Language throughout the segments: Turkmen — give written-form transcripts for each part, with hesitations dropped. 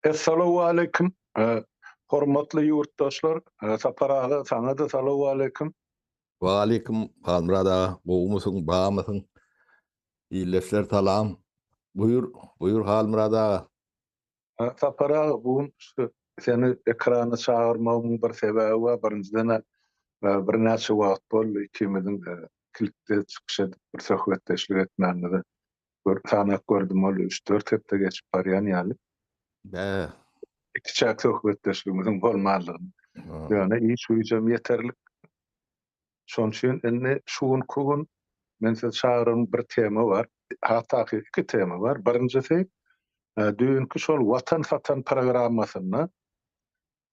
Essalawwaleýkim, hormatly ýurtdaşlar! Sapar aga, saňa-da salawwaleýkim! Waleýkim, Halmyrat aga, gowumysyň, bamysyň? Ildeşler salam! Buýur, buýur Halmyrat aga! Sapar aga, bu gün şu seni ekrana çagyrmagymyň bir sebäbi bar. Birinjiden-ä, birnäçe wagt boldy ikimiziň ikilikde çykyş edip, bir söhbetdeşlik etmänimize. Gör, sanap gördüm, ol üç-dört hepde geçip barýan ýaly. Bä. Ikiçäk söhbetdeşligimiziň bolmanlygyny. Ýöne iş-güýjem ýeterlik. Şonuň üçin indi şu günki gün men sizi çagyrarym bir tema bar. Has takyk iki tema bar. Birinjisi, düýnki şol Watan satan programmasynda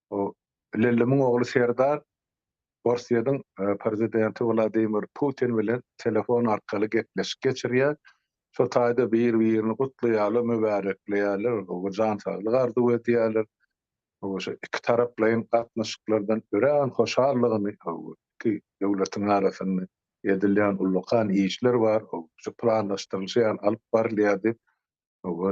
o Lellimiň ogly Serdar Orsýetiň prezidenti Wladimir Putin bilen telefon arkaly gepleşik geçirýär. Şo taýda bir-birini gutlaýarlar, mübärekleýärler, jan saglyk arzuw edýärler. Şu ikitaraplaýyn gatnaşyklardan örän hoşallygyny, iki döwletiň arasynda edilýän ullakan işler bar, şu planlaşdyrylyşy ýaly alyp barylýar diýip,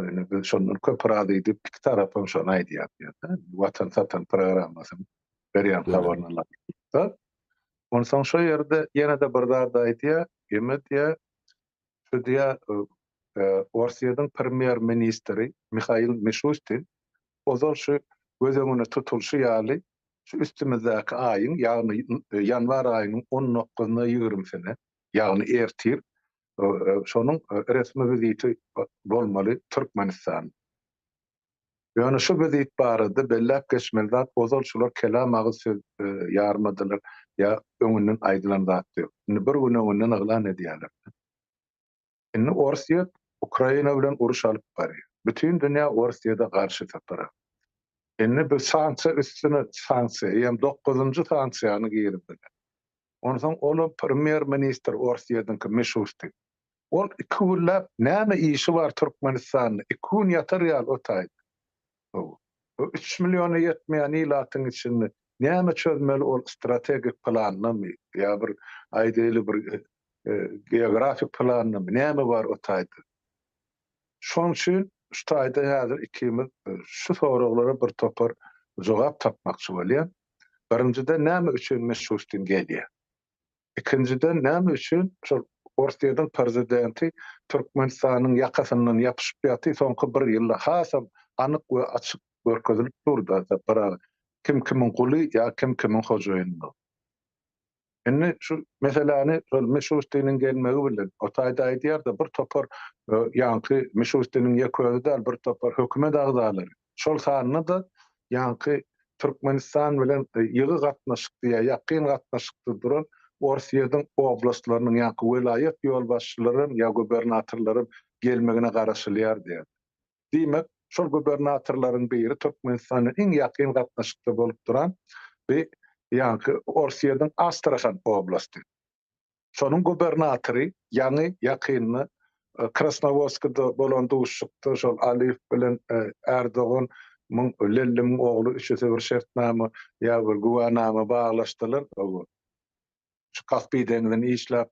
indi biz şondan köp razy diýip, iki tarapam şony aýdýar diýýär. Watan satan programmasynyň berýän habaryna laýyklykda. Onsoň şo ýerde ýene-de bir zat aýdýar, eme diýýär, şu diýýär, Orsýetiň premýer-ministri Mihail Mişustin ozal şu göz öňünde tutulyşy ýaly şu üstümizdäki aýyň, ýagny ýanwar aýynyň on dokuzyna, ýigrimisine, ýagny ertir şonuň resmi wiziti bolmaly Türkmenistanda. Ýöne şu wizit barada belläp geçmeli zat, ozal şular kelam agyz söz ýarmadylar ýa öňünden aýdylan zat ýok. Indi bir gün öňünden yglan edýärler. Indi Orsýet Ukraina bilen uruş alyp barýar. Bütin dünýä Orsýede garşy sapara. Indi bu sanksiýa üstüne sanksiýa, eýýäm dokuzynjy sanksiýany girizdiler. Onsoň olam premýer-ministr Orsýetiňki Mişustin. Ol iki günläp näme işi bar Türkmenistanda, iki gün ýatar ýaly o taýda. Hawa. Bu üç milliona ýetmeýän ilatyň içinde näme çözmeli ol strategik planymy ýa bir aýdaýly bir geografik planymy näme bar o taýda. Şonuň üçin şu taýda häzir ikimiz şu soraglara bir topar jogap tapmakçy bolýan. Birinjiden näme üçin Mişustin gelýär? Ikinjiden näme üçin şol Orsýetiň prezidenti Türkmenistanyň ýakasyndan ýapyşyp ýaty soňky bir ýylda hasam anyk we açyk görkezilip dur-da Sapar aga kim kimiň guly ýa kim kimiň hojaýynydygy. Indi şu meseläni şol Mişustiniň gelmegi bilen o taýda aýdýar-da bir topar ýaňky Mişustiniň ýeke özi däl bir topar hökümet agzalary şol sanda-da ýaňky Türkmenistan bilen ýygy gatnaşykda ýa ýakyn gatnaşykda duran Orsýetiň oblastlarynyň ýaňky welaýat ýolbaşçylaram ýa gubernatorlaram gelmegine garaşylýar diýýär. Diýmek, şol gubernatorlaryň biri Türkmenistan bilen iň ýakyn gatnaşykda bolup duran bi ýaňky Orsýetiň Astrahan oblasty. Şonuň gubernatory ýaňy ýakynda Krasnowodskda bolan duşuşykda şol Aliýew bilen Ärdogan myň Lellimiň ogly üçüsi bir şertnama ýa bir güwänama baglaşdylar. Şu Kaspi deňzini işläp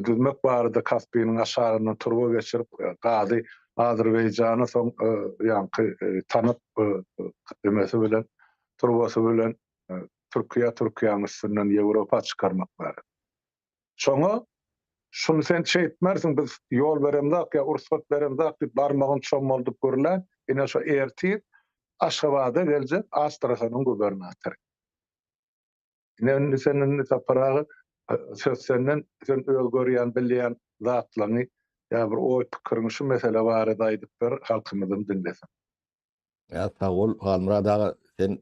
düzmek barada Kaspiniň aşagyndan turba geçirip gazy Azerbaýjana soň ýaňky tanap emesi bilen turbasy bilen Türkiýä, Türkiýäniň üstünden Ýewropa çykarmak barada. Şoňa şuny sen şeýtmersiň, biz ýol beremzok ýa rugsat beremzok diýip barmagyny çommaldyp gürlän, ine şo ertir Aşgabada geljek Astrahanyň gubernatory. Ine indi sen indi Sapar aga söz senden, sen öz görýän, bilýän zatlaryňy ýa bir oý-pikiriňi şu mesele barada aýdyp ber, halkymyzam diňlesin. Ýa sag bol Halmyrat aga sen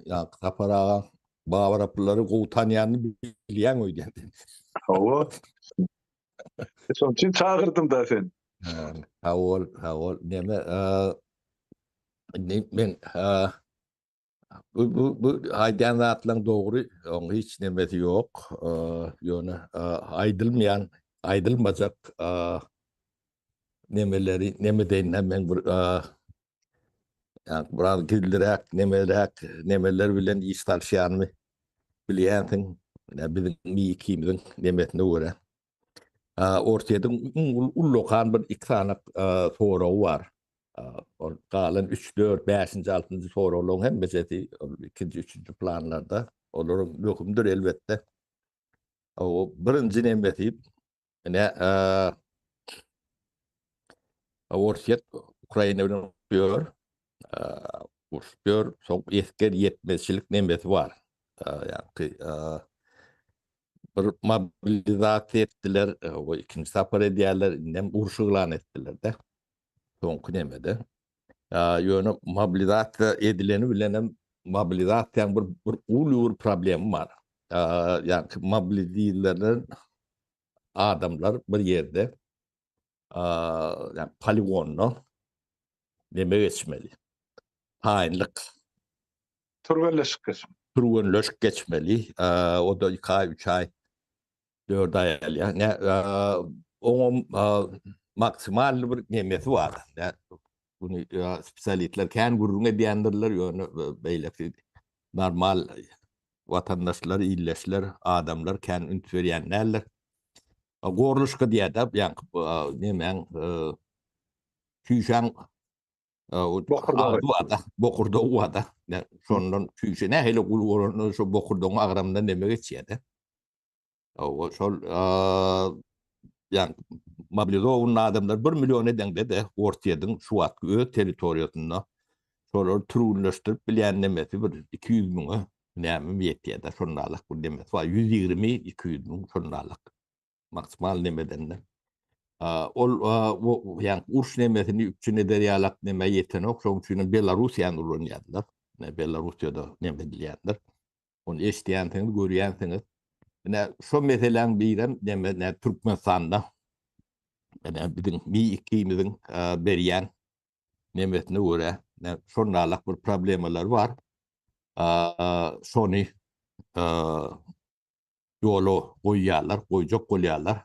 ýaňky Sapar aga Babarapylary gowy tanýanyny bilýäň öýdýän sen. Hawa. Şonuň üçin çagyrdym da seni. Sag bol, sag bol. Neme indi men bu bu bu aýdýan zatlaň dogry, oň hiç nemesi ýok. Ýöne aýdylmaýan, aýdylmajak nemeleri neme deýin men bir biraz gizliräk nemeräk nemeler bilen iş salşýanymy bilýänsiň. Biziň ikimiziň nemesine görä. Orsýetiň iň ullakan bir iki sany soragy bar. Ol galan 3, 4, 5-nji, 6-njy soraglaryň hemmesi ol ikinji, üçünji planlarda. Olar möhümdir elbetde. O birinji nemesi ine Orsýet Ukraina bilen uruşýar. Uruşýar, soň esger ýetmezçilik nemesi bar. Ýagny bir mobilizasiýa etdiler, o ikinji sapar edýärler, indem uruş yglan etdiler-de. Soňky nemede. Ýöne mobilizasiýa edileni bilen hem mobilizasiýanyň bir bir uly bir problemi bar. Ýagny mobilizirlenen adamlar bir ýerde ýagny poligonda neme geçmeli. Taýynlyk. Türgenleşik geçmeli. Türgenleşik geçmeli. O da 2 aý, 3 aý, 4 aý alýar. Ne, oňam maksimal bir nemesi bar. Ne, bunu spesialistler kän gürrüň edýändirler, ýöne beýleki normal watandaşlar, ildeşler, adamlar kän üns berýän däldir. Gorluşka diýýär-de, ýaňky nemäň çüýşäň bokurdagy bar-da, bokurdagy bar-da. Şondan çüýşe nähili uly bolanda şo bokurdagyň agramyndan neme geçýär-de. Hawa, şol ýagny mobilizowanyý adamlar 1 million edeňde-de Orsýetiň şu wagtky öz territoriýasynda şolary türgünleşdirip bilýän nemesi bir 200 müňe nämemi ýetýär-de, şondalyk bir nemesi bar. 120-200 müň şondalyk maksimal nemeden-de. Ol ýagny uruş nemesini üpjün eder ýalak neme ýetenok, şonuň üçin hem Belarussiýany ulanýarlar. Belarussiýada neme edilýändir. Ony eşidýänsiňiz, görýänsiňiz. Ine, şo meseläň birem neme, nä Türkmenistanda ine biziň Mi ikimiziň berýän nemesine görä, nä şonalak bir problemalar bar. Şony ýola goýýarlar, goýjak bolýarlar.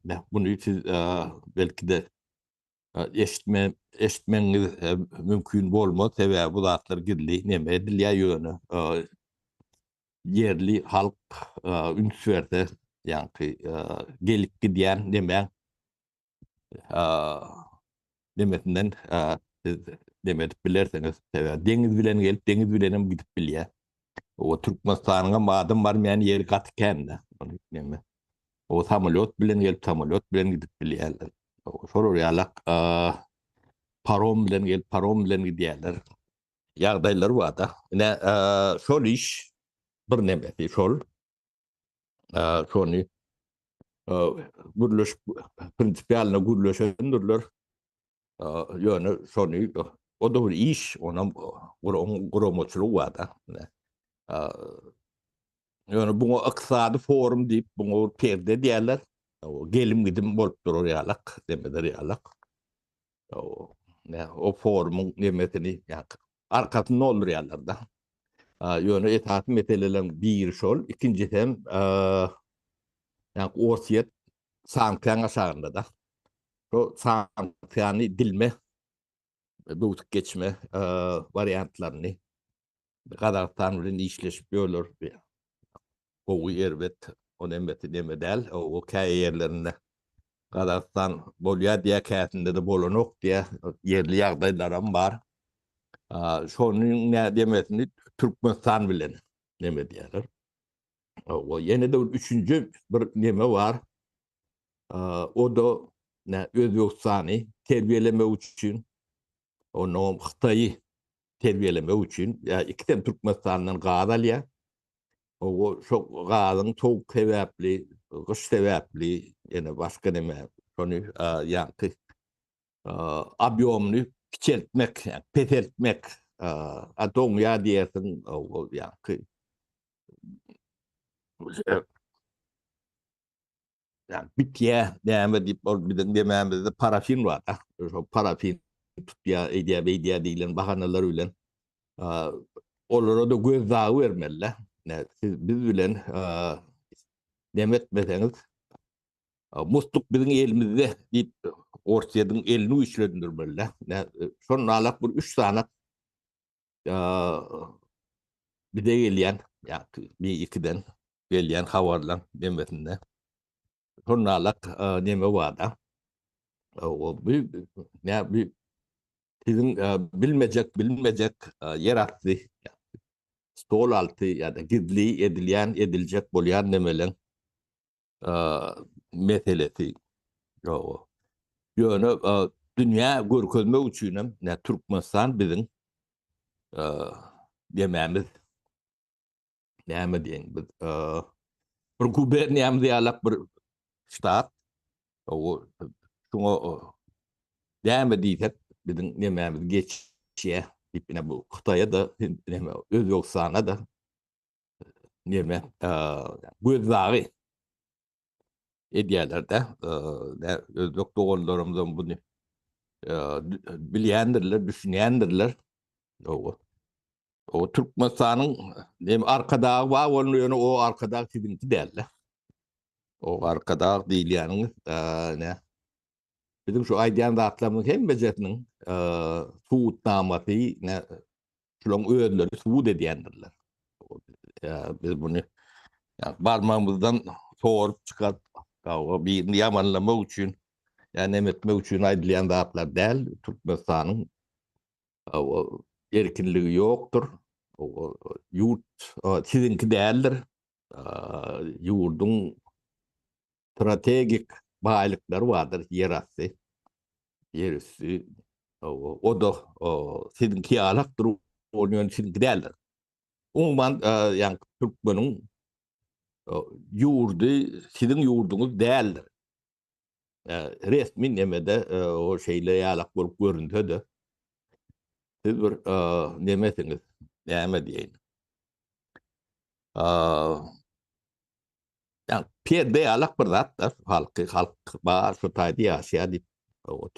Ine, muny siz belki-de eşitme eşitmegiňiz mümkin bolmaz, sebäbi bu zatlar gizli neme edilýär, ýöne ýerli halk üns berse, ýaňky gelip gidýän nemäň nemesinden siz neme edip bilersiňiz, sebäbi deňiz bilen gelip, deňiz bilen hem gidip bilýär. O Türkmenistanyň hem adam barmaýan ýeri gaty kän-de. Neme. O samolýot bilen gelip, samolýot bilen gidip bilýärler. Şolar ýalak parom bilen gelip, parom bilen gidýärler. Ýagdaýlar bar-da. Ine, şol iş bir nemesi şol. Şony gürleşip, prinsipialno gürleşendirler. Ýöne şony o-da bir iş, onam guramaçylygy bar-da. Ýöne buňa ykdysady forum diýip, buňa bir perde diýerler. Gelim-gidim bolup durar ýalak, demeder ýalak. O forumyň nemesini, arkasyny doldurýarlar-da. Ýöne esasy meseleleriň biri şol, ikinjisi hem ýa Orsýet sanksiýanyň aşagynda-da. Şo sanksiýany dilme, böwsüp geçme wariantlaryny Gazagystan bilen işleşip ýörler. Gowy, erbet, o nemesi neme däl. O käýe ýerlerinde Gazagystan bolýar diýýär, käsinde-de bolanok diýýär. Ýerli ýagdaýlaram bar. Şonuň nä demesini Türkmenistan bilen neme diýýärler. O ýene-de bir üçünji bir neme bar. O-da nä Özbegistany terbiýelemek üçin, onnoňam Hytaýy terbiýelemek üçin, ýa ikisem Türkmenistandan gaz alýar. O şo gazyň sowuk sebäpli, gyş sebäpli, ýene başga neme, şony ýaňky obýomyny kiçeltmek, peseltmek, a doňýar diýersiň, o ýaňky Ýa bitýä näme diýip ol biziň demämizde parafin bar. Şo parafin tutýa, eýdýä, beýdýä diýlen bahanalar bilen olara-da gözdagy bermeli-dä. Siz biz bilen neme etmeseňiz, musluk biziň elimizde diýip Orsýetiň elini güýçlendirmeli-dä. Şonda alak bir üç sany bize gelýän, ýa bir ikiden gelýän habarlaryň nemesinde şonda alak neme bar-da. O bu ne bu. Siziň bilmejek, bilmejek ýerasty, stol alty ýa-da gizli edilýän, ediljek bolýan nemeleň meselesi. Ýok. Ýöne dünýä görkezmek üçin hem Türkmenistan biziň demämiz näme diýen biz bir guberniýamyz ýalak bir ştat şuňa näme diýsek biziň nemämiz geçýär diýip ine bu Hytaýa da näme Özbegistana da näme gözdagy edýärler-de. Özbek doganlarymyzam buny bilýändirler, düşünýändirler. O Türkmenistanyň näme arkadagy bar bolun ýöne o arkadag siziňki däl-de. O arkadag diýilýäniňiz ne? Biziň şu aýdýan zatlarymyzyň hemmejesiniň subutnamasy ne şularyň özleri subut edýändirler. Biz buny barmagymyzdan sorup çykaryp, birini ýamanlamak üçin, ýa neme etmek üçin aýdylýan zatlar däl. Türkmenistanyň erkinligi ýokdur. Ýurt siziňki däldir. Ýurduň strategik baýlyklary bardyr, ýerasty, ýerüsti. O-da siziňki ýalakdyr, ol ýöne siziňki däldir. Umuman, ýaňky türkmeniň ýurdy siziň ýurduňyz däldir. Resmi nemede o şeýle ýalak bolup görünse-de, siz bir nemesiňiz, näme diýeýin. Ýa perde ýalak bir zat-da, halky, halk bar şu taýda ýaşaýar diýip,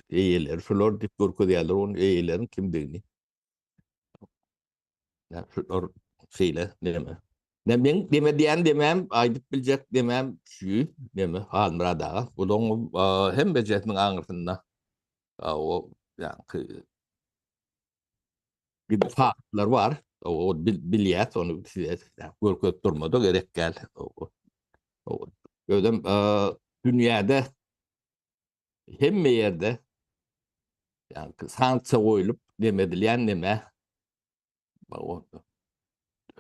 eýeleri şular diýip görkezýärler, onuň eýeleriň kimdigini. Ýa şular şeýle neme. Ne men deme diýen demem, aýdyp biljek demem şu neme Halmyrat aga. Bularyň hemmejesiniň aňyrsynda o ýaňky bir faktlar bar. O bilýäs ony size görkezip durmada gerek däl. Özem dünýäde hemme ýerde ýaňky sanksiýa goýlup neme edilýän neme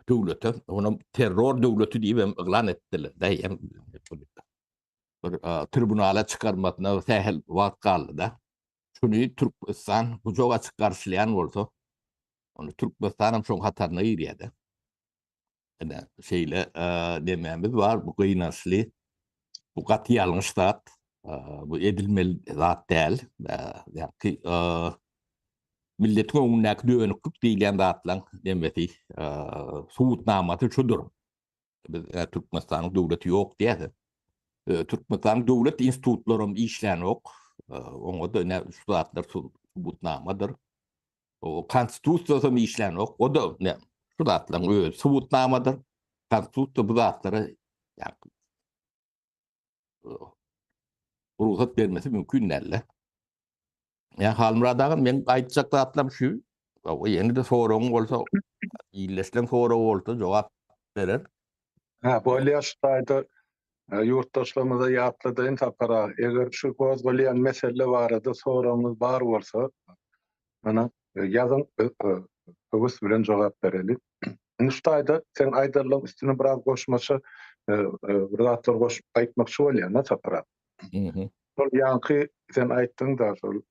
döwlete, onam terror döwleti diýip hem yglan etdiler. Bir tribunala çykarmasyna sähel wagt galdy-da. Şuny Türkmenistan gujak açyk garşylaýan bolsa, onda Türkmenistan hem şoň hataryna girýär-de. Ine, şeýle nemämiz bar, bu gynançly, bu gaty ýalňyş zat, bu edilmeli zat däl. Ýagny milletiň öňündäki dönüklik diýilýän zatlaryň nemesi, subutnamasy şudur. Biz Türkmenistanyň döwleti ýok diýýäs. Türkmenistanyň döwlet institutlaram işlänok. Oňa-da ine şu zatlar subutnamadyr. O konstitusiýasam işlänok. O-da ne şu zatlaryň özi subutnamadyr. Konstitusiýa bu zatlara ýa rugsat bermesi mümkin däl-de. Ýa Halmyrat aga men aýtjak zatlarym şu. Ýene-de soragyň bolsa, illeşilen sorag bolsa jogap berer. Ha, bolýar şu taýda ýurtdaşlarymyza ýatladaýyn Sapar aga, eger şu gozgalýan mesele barada soragyňyz bar bolsa, mana ýazyň biz höwes bilen jogap bereli. Indi şu taýda seň aýdanlaryň üstüne biraz goşmaça bir zatlar goşup aýtmakçy bolýan-da Sapar aga. Şol ýaňky sen aýtdyň-da şol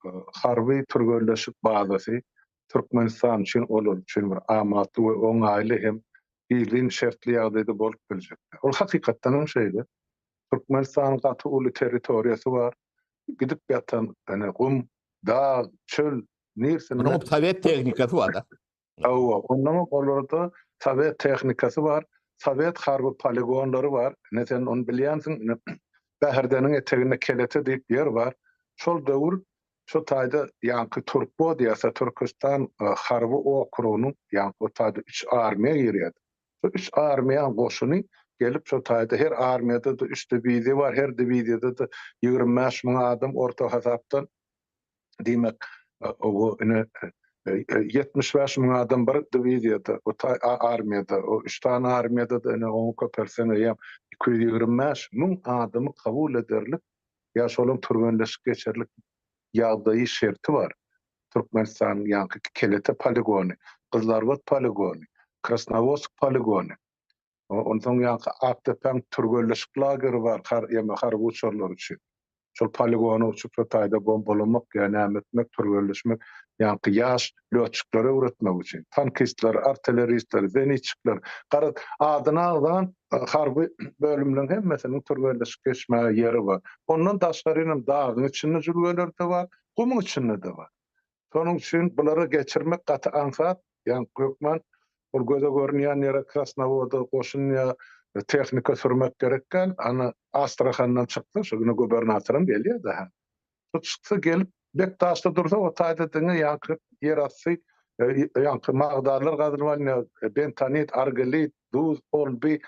harby türgenleşik bazasy Türkmenistan üçin olar üçin bir amatly we oňaýly hem gizlin şertli ýagdaýda bolup biljek. Ol hakykatdan hem şeýle. Türkmenistanyň gaty uly territoriýasy bar. Gidip ýatan ene gum, dag, çöl nirsinde. Munuň sowet tehnikasy bar-da. Hawa, ondan olarda sowet tehnikasy bar, sowet harby poligonlary bar. Ine sen ony bilýänsiň, ine Bäherdeniň eteginde Kelete diýip ýer bar. Şol döwür şo taýda ýaňky Turkbo diýýärse Türküstan harby okrugynyň ýaňky o taýda üç armiýa girýärdi. Şo üç armiýaň goşuny gelip şo taýda her armiýada-da üç diwiziýa bar, her diwiziýada-da 25 müň adam orta hasapdan Diýmek, o ine 75 müň adam bir diwiziýada, o armiýada, o üç sany armiýada-da ine ony köpeltseň eýýäm 225 müň adamy kabul ederlik ýa şolaryň türgenleşik geçerlik ýagdaýy, şerti bar. Türkmenistanyň ýaňky Kelete poligony, Gyzlarbat poligony, Krasnowodsk poligony, onsoň ýaňky Akdepäň türgenleşik lageri bar ýeme harby uçarlar üçin. Şol poligona uçup şo taýda bombalamak ýa näme etmek, türgenleşmek, ýaňky ýaş lýotçikleri öwretmek üçin. Tankistleri, artilleristleri, zenitçikleri, garaz, adyny agzan harby bölümleriň hemmesiniň türgenleşik geçmäge ýeri bar. Ondan daşgarynam dagyň içinde jülgeler-de bar, gumuň içinde-de bar. Şonuň üçin bulary geçirmek gaty aňsat, ýagny hökman ol göze görünýän ýere Krasnowoda goşun ýa tehnika sürmek gerek däl. Ana Astrahandan çyksa, şu güne gubernatoram gelýär-de hä. Şu çyksa gelip Bekdaşda dursa o taýda diňe ýaňky ýerasty ýaňky magdanlar gazylyp alynýar, bentonit, argilit, duz, ol-bi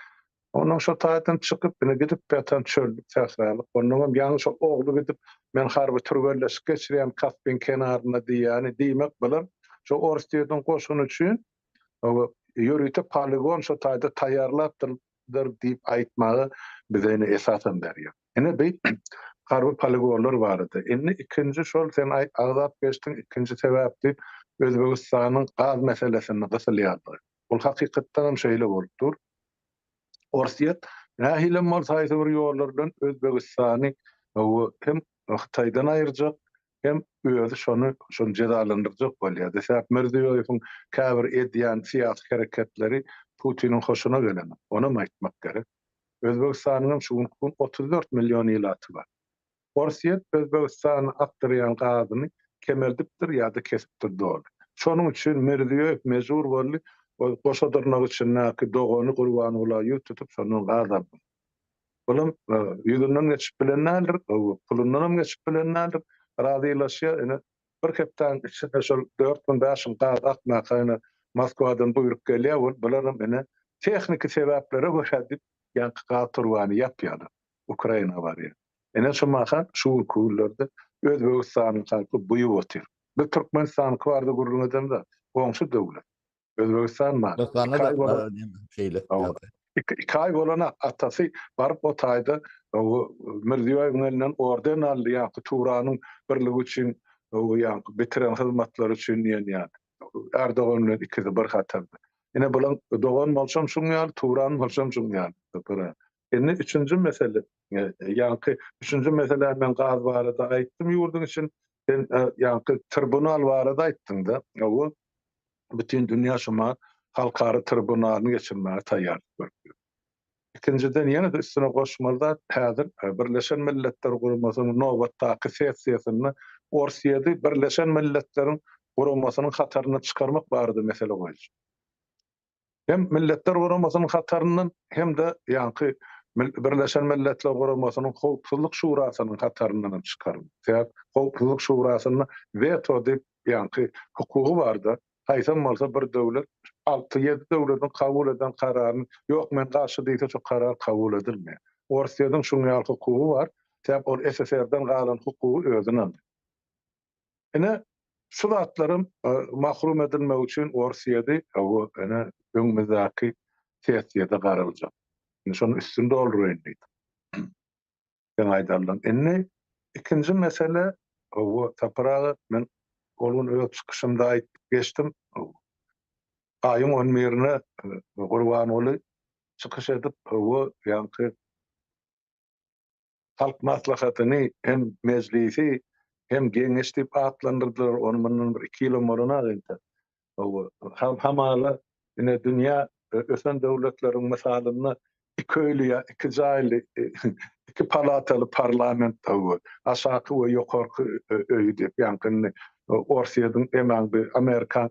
Onnoň şo taýdan çykyp, ine gidip ýatan çöllük, sähralyk. Onnoňam ýaňy şo ogly gidip, men harby türgenleşik geçirýän Kaspiň kenarynda diýýäni, diýmek bilen, şo Orsýetiň goşuny üçin ýörite poligon şo taýda taýýarlapdyrlar diýip aýtmaga bize ine esasam berýär. Ine bi harby poligonlar barada. Indi ikinji şol sen agzap geçdiň, ikinji sebäp diýip, Özbegistanyň gaz meselesinde gysylýandygy. Ol hakykatdanam şeýle bolup dur. Orsýet nähilem bolsa haýsy bir ýollar bilen Özbegistany hem Hytaýdan aýyrjak, hem özi şony şony jezalandyrjak bolýar. Sebäp Mirziýoýewiň käbir edýän syýasy hereketleri Putiniň hoşuna gelenok. Onam aýtmak gerek. Özbegistanyň hem şu günki gün 34 million ilaty bar. Orsýet Özbegistana akdyrýan gazyny kemeldipdir ýa-da kesipdir doly. Şonuň üçin Mirziýoýew mejbur boldy, ol goşa dyrnak içindäki dogany Gurbangula ýüz tutup şondan gaz almaly. Bulam ýüzünden geçip bilen däldir, pulundanam geçip bilen däldir. Razylaşýar, ine bir hepdäniň içinde şol 4000, 5000 gaz akmaka ine Moskwadan buýruk gelýär, ol bularam ine tehniki sebäplere görä diýip ýaňky gaz turbany ýapýarlar. Ukraina barýar. Ine şu mahal, şu günki günlerde Özbegistanyň halky buýup otyr. Biz Türkmenistanyňky barada gürrüň edemzok. Goňşy döwlet. Özbegistan bar. Özbegistanda da şeýle ýagdaý. Iki aý bolana atasy baryp o taýda Mirziýoýewiň elinden orden aldy, ýaňky Turanyň birligi üçin, ýaňky bitiren hyzmatlary üçin diýen ýaly. Erdogan bilen ikisi bir hatarda. Ine bulaň dogan bolşam şuň ýaly, Turan bolşam şuň ýaly. Indi üçünji mesele, ýaňky üçünji mesele men gaz barada aýtdym ýurduň için, sen ýaňky tribunal barada aýtdyň-da, bu bütin dünýä şuma halkara tribunalyny geçirmäge taýýarlyk görüp ýör. Ikinjiden ýene-de üstüne goşmaly zat, häzir Birleşen Milletler Guramasynyň nobatdaky sessiýasynda Orsýeti Birleşen Milletleriň Guramasynyň hataryndan çykarmak barada mesele goýuldy. Hem Milletler Guramasynyň hataryndan, hem-de ýaňky Birleşen Milletler Guramasynyň Howpsuzlyk Şurasynyň hataryndan hem çykaryldy. Sebäp Howpsuzlyk Şurasynda weto diýip ýaňky hukugy bar-da, haýsam bolsa bir döwlet alty-ýedi döwletiň kabul eden kararyny ýok men garşy diýse şo karar kabul edilmeýär. Orsýetiň şuň ýaly hukugy bar, sebäp ol SSR-den galan hukugy özüne aldy. Ine, şu zatlaryň mahrum edilmegi üçin Orsýeti, hawa, ine, öňümizdäki sessiýada garaljak. Indi şonuň üstüni dolduraýyn diýdim. Seň aýdanlaryň. Indi ikinji mesele, hawa, Sapar aga, men ol gün öz çykyşymda aýdyp geçdim. Aýyň on birine Gurbanguly çykyş edip, hawa, ýaňky Halk Maslahatyny hem Mejlisi, hem Geňeş diýip atlandyrdylar, ony mundan bir iki ýylam bolan-a entek. Hamala ine dünýä ösen döwletleriň mysalynda iki öýli ýa iki jaýly, iki palataly parlament hawa, aşaky we ýokarky öýi diýip, ýaňky indi Orsýetiň emaň bir Amerikan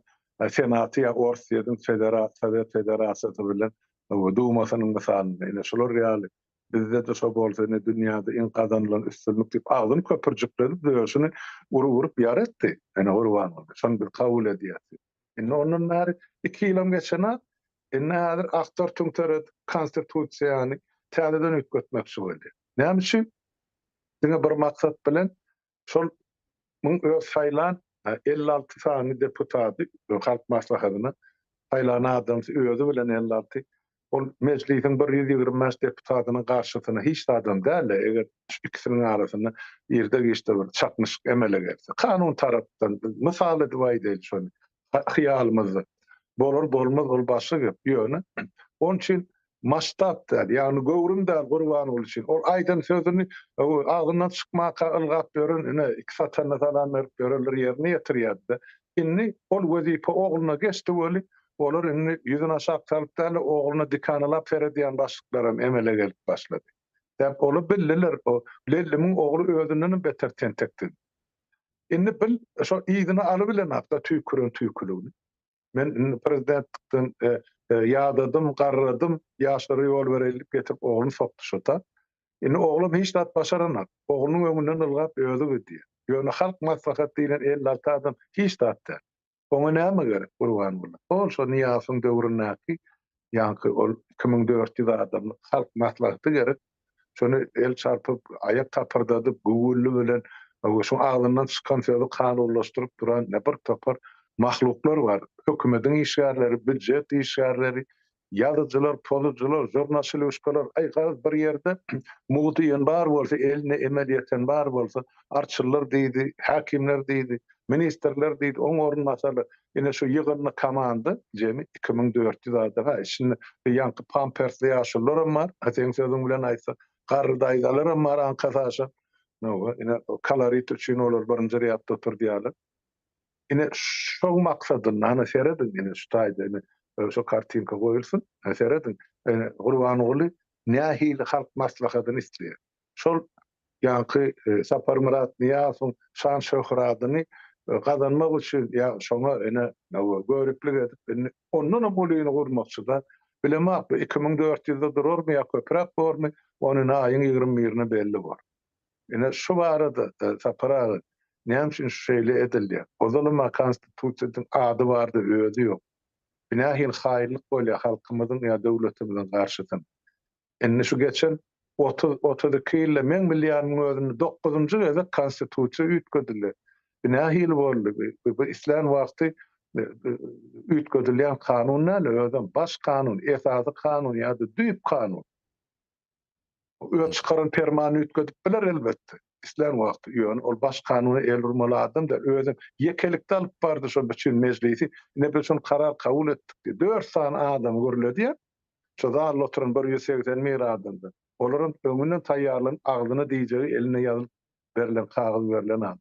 Senaty ýa Orsýetiň Sowet Federasiýasy bilen Dumasynyň mysalynda ine şular ýaly Bizde-de şo bolsa ine dünýäde iň gazanylan üstünlik diýip agzyny köpürjikledip döşüni urup-urup ýara etdi. Ine Gurbanguly, şony biz kabul edýäs diýip. Indi ondan bäri iki ýylam geçenok. Indi häzir aktar-tüňter edip konstitusiýany täzeden üýtgetmekçi bolýar. Näme üçin? Diňe bir maksat bilen şol muň öz saýlan 56 sany deputady Halk Maslahatyna saýlan adamsy özi bilen 56. Ol Mejlisiň 125 deputatynyň garşysyna hiç zadam däl-de, eger şu ikisiniň arasynda irde-giçde bir çaknyşyk emele gelse, kanun tarapdan, mysal edip aýdaýly şony, hyýalymyzda, bolar, bolmaz ol başga gep, ýöne onuň üçin masştab däl, ýagny göwrüm däl Gurbanguly üçin. Ol aýdan sözüni agzyndan çykmanka ylgap ýören, ine, iki satanyna salam berip ýörenler ýerine ýetirýärdi-de. Indi ol wezipe ogluna geçdi weli, olar indi ýüzüni aşak salyp däl-de, ogluna dikanalap seredýän başlyklaram emele gelip başlady. Sebäp olar bildiler, o Lellimiň ogly özündenem beter tentekdi. Indi bil, şo yzyna alybilenok-da tüýküren tüýküligini. Men indi prezidentlikden ýadadym, garradym, ýaşlara ýol bereýin diýip getirip ogluny sokdy şo-da. Indi oglam hiç zat başaranok. Oglunyň öňünden ylgap özi gidýär. Ýöne Halk maslahat diýlen 56 adam hiç zat däl. Oňa näme gerek Gurbanguly? Ol şo Nyýazowyň döwründäki ýaňky ol 2400 adamlyk Halk maslahaty gerek. Şony el çarpyp, aýak tapyrdadyp, güwwüldi bilen şoň agzyndan çykan sözi kanunlaşdyryp duran bir topar mahluklar bar. Hökümediň işgärleri, býujet işgärleri, ýazyjylar, pozujylar, žurnaçylýuşkalar, aý garaz bir ýerde mugt iýen bar bolsa, eline emel ýeten bar bolsa, arçynlar diýdi, häkimler diýdi, ministrler diýdi, oň orunbasarlar, ine şu ýygyndy komanda jemi 2400 adam, ha içinde ýaňky pampersli ýaşulularam bar, ha seň sözüň bilen aýtsak, garry daýzalaram bar aňkasa aşan, ine kalorit üçin olar birinji rýadda oturdýarlar. Ine şoň maksadynda, hany serediň, ine şu taýda ine şo kartinka goýulsyn, hany serediň, ine Gurbanguly nähili halk maslahatyny isleýär. Şol ýaňky Saparmyrat Nyýazowyň şan-şöhratyny gazanmak üçin ýa şoňa ine göriplik edip indi ondanam ulyny gurmakçy-da. Bilemok, bu 2400-de durarmy ýa köpräk bormy, ony ine aýyň 21-ine belli bor. Ine şu barada Sapar aga näme üçin şu şeýle edilýär? Ozalam-a konstitusiýadyň ady bardy özi ýok. Bu nähili haýynlyk bolýar halkymyzyň ýa döwletimiziň garşysyna? Indi şu geçen 30, 32 ýylda meň bilýänimiň özünde dokuzynjy gezek konstitusiýa üýtgedildi. Bu nähili boldy? Bu islän wagty üýtgedilýän kanun däl, özem baş kanun, esasy kanun ýa-da düýp kanun. Öz çykaran permanyny üýtgedip biler elbetde, islän wagty. Ýöne ol baş kanuna el urmaly adam däl. Özem ýekelikde alyp bardy şol bütin mejlisi. Ine biz şony karar kabul etdik diýip. Dört sany adamy gürledýär. Şo zalda oturan 181 adamdan. Olaram öňünden taýýarlanyp agzyna diýjegi eline ýazylyp berlen kagyz berlen adam.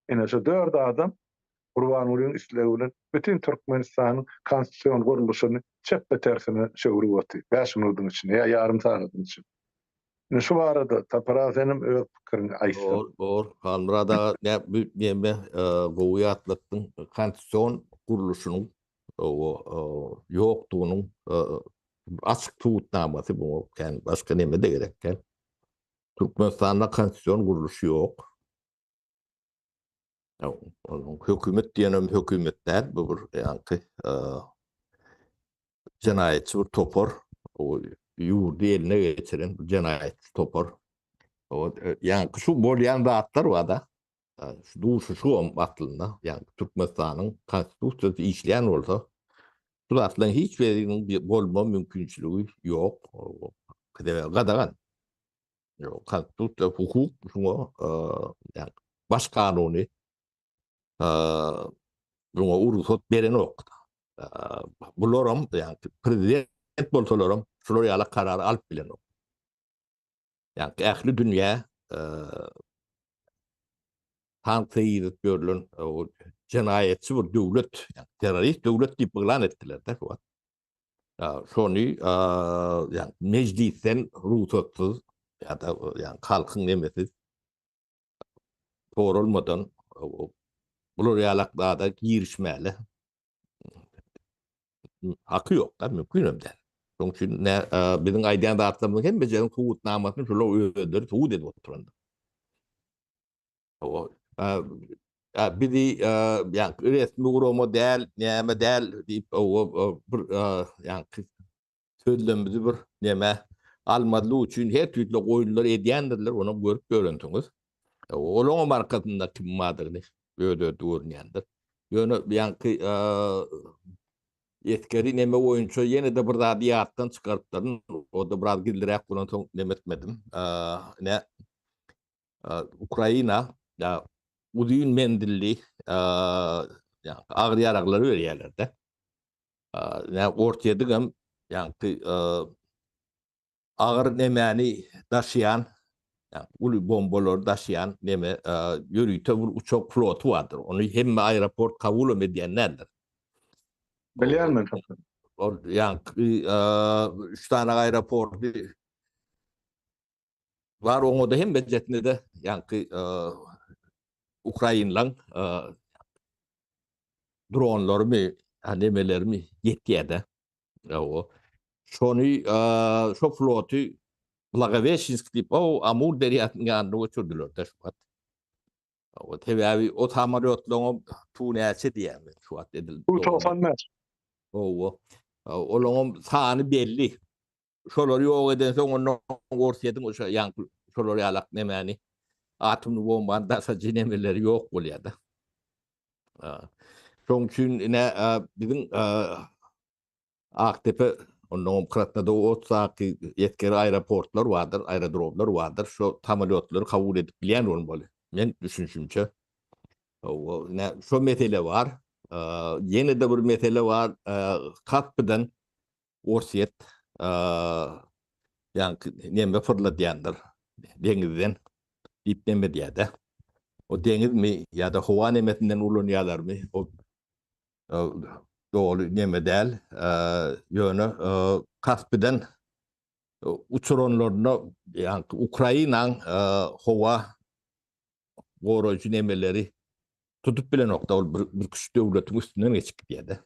Ine şu dört adam Gurbangulyň islegi bilen bütin Türkmenistanyň konstitusion gurluşyny çepbe-tersine çöwrüp otyr. Bäş minudyň içinde ýa ýarym sagadyň içinde. Ine şu barada Sapar aga senem öz pikiriňi aýtsaň. Bor, bor. Halmyrat aga nä bu neme gowy ýatlatdyň. Konstitusion gurluşynyň ýokdugynyň açyk subutnamasy buňa kän başga neme-de gerek däl. Türkmenistanda konstitusion gurluş ýok. Onuň hökümet diýenem hökümet däl, bu bir ýaňky jenaýatçy bir topar, o ýurdy eline geçiren bir jenaýatçy topar. O ýaňky şu bolýan zatlar bar-da, şu duşuşygam aslynda, ýaňky Türkmenistanyň konstitusiýasy işleýän bolsa, şu zatlaryň hiç biriniň bolma mümkinçiligi ýok. Gadagan. Konstitusiýa hukuk şuňa ýagny baş kanuny şuňa rugsat berenok. Bularam ýagny prezident bolsalaram şular ýaly karar alyp bilenok. Ýagny ähli dünýä sanksiýa girizip ýörlen jenaýatçy bir döwlet, ýagny terrorist döwlet diýip yglan etdiler-de şu wagt. Şony ýagny mejlisden rugsatsyz ýa-da ýagny halkyň nemesiz soralmadan bular ýalak zada girişmäli haky ýok-da, mümkin hem däl. Şonuň üçin biziň aýdýan zatlarymyzyň hemmesiniň subutnamasyny şular özleri subut edip oturandyr. Bizi ýa resmi gurama däl, näme däl diýip bir ýa sözlemimizi bir näme almazlyk üçin her türlü goýunlar edýändirler, ony görüp ýörensiňiz. Olaryň arkasynda kim bardygyny öz-özi görünýändir. Ýöne ýaňky. Esgeri neme boýunça ýene-de bir zady ýatdan çykarypdyryn. O-da biraz gizliräk bolansoň neme etmedim. Ine, Ukraina uzyn menzilli agyr ýaraglary berýärler-de. Ine, Orsýetiňem ýaňky agyr nemäni daşaýan, uly bombalary daşaýan neme ýörite bir uçak floty bardyr. Ony hemme aeroport kabulam edýän däldir. Bilýän men şony. Ol ýaňky üç sany aeroporty bar, oňa-da hemmejesine-de ýaňky ukrainlaň dronlarymy, nemelerimi ýetýär-de. Hawa. Şony şo floty Blagoweşensk diýip, o Amur derýasynyň ýanyna göçürdiler-de şu wagt. Hawa, sebäbi o samolýotlaryň Tu näçe diýýän men şu wagt edil. Tu 95. Hawa. Olaryň sany belli. Şolary ýok edensoň onda Orsýetiň o'şa ýaňky şolar ýalak nemäni atomny bombany daşajy nemeleri ýok bolýar-da. Şoň üçin ine biziň Akdepe, onnoňam Krasnodawodskdaky esgeri aeroportlar bardyr, aerodromlar bardyr. Şo samolýotlary kabul edip bilýän bolmaly. Men düşünişimçe. Ine şo mesele bar. Ýene-de bir mesele bar. Kaspiden Orsýet ýaňky neme fyrladýandyr deňizden diýip neme diýýär-de. O deňizmi ýa-da howa nemesinden ulanýarlarmy, o doly neme däl. Ýöne Kaspiden uçuranlarynda ýaňky Ukrainaň howa goraýjy nemeleri tutup bilenok-da, ol bir küçük döwletiň üstünden geçip gidýär-de.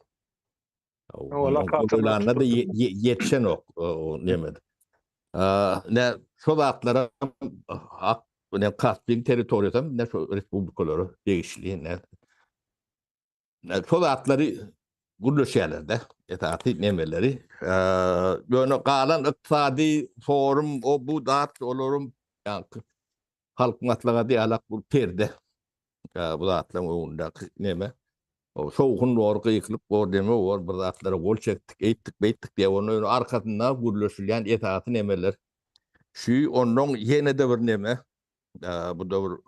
Oýlanda-da ýetişenok o neme. Ne şo zatlara ak ne Kaspiň territoriýasy hem ne şo respublikalara degişli ne. Şo zatlary gürleşýärler-de, esasy nemeleri. Ýöne galan ykdysady forum o bu zat olaryň ýaňky Halk maslahaty ýalak bu perde. Bu zatlaryň öňündäki neme? O şowhun bor, gykylyk bor, deme bor, bir zatlara gol çekdik, eýtdik, beýtdik diýip, onuň ýöne arkasynda gürleşilýän esasy nemeler. Şu ondan ýene-de bir neme, bu da bir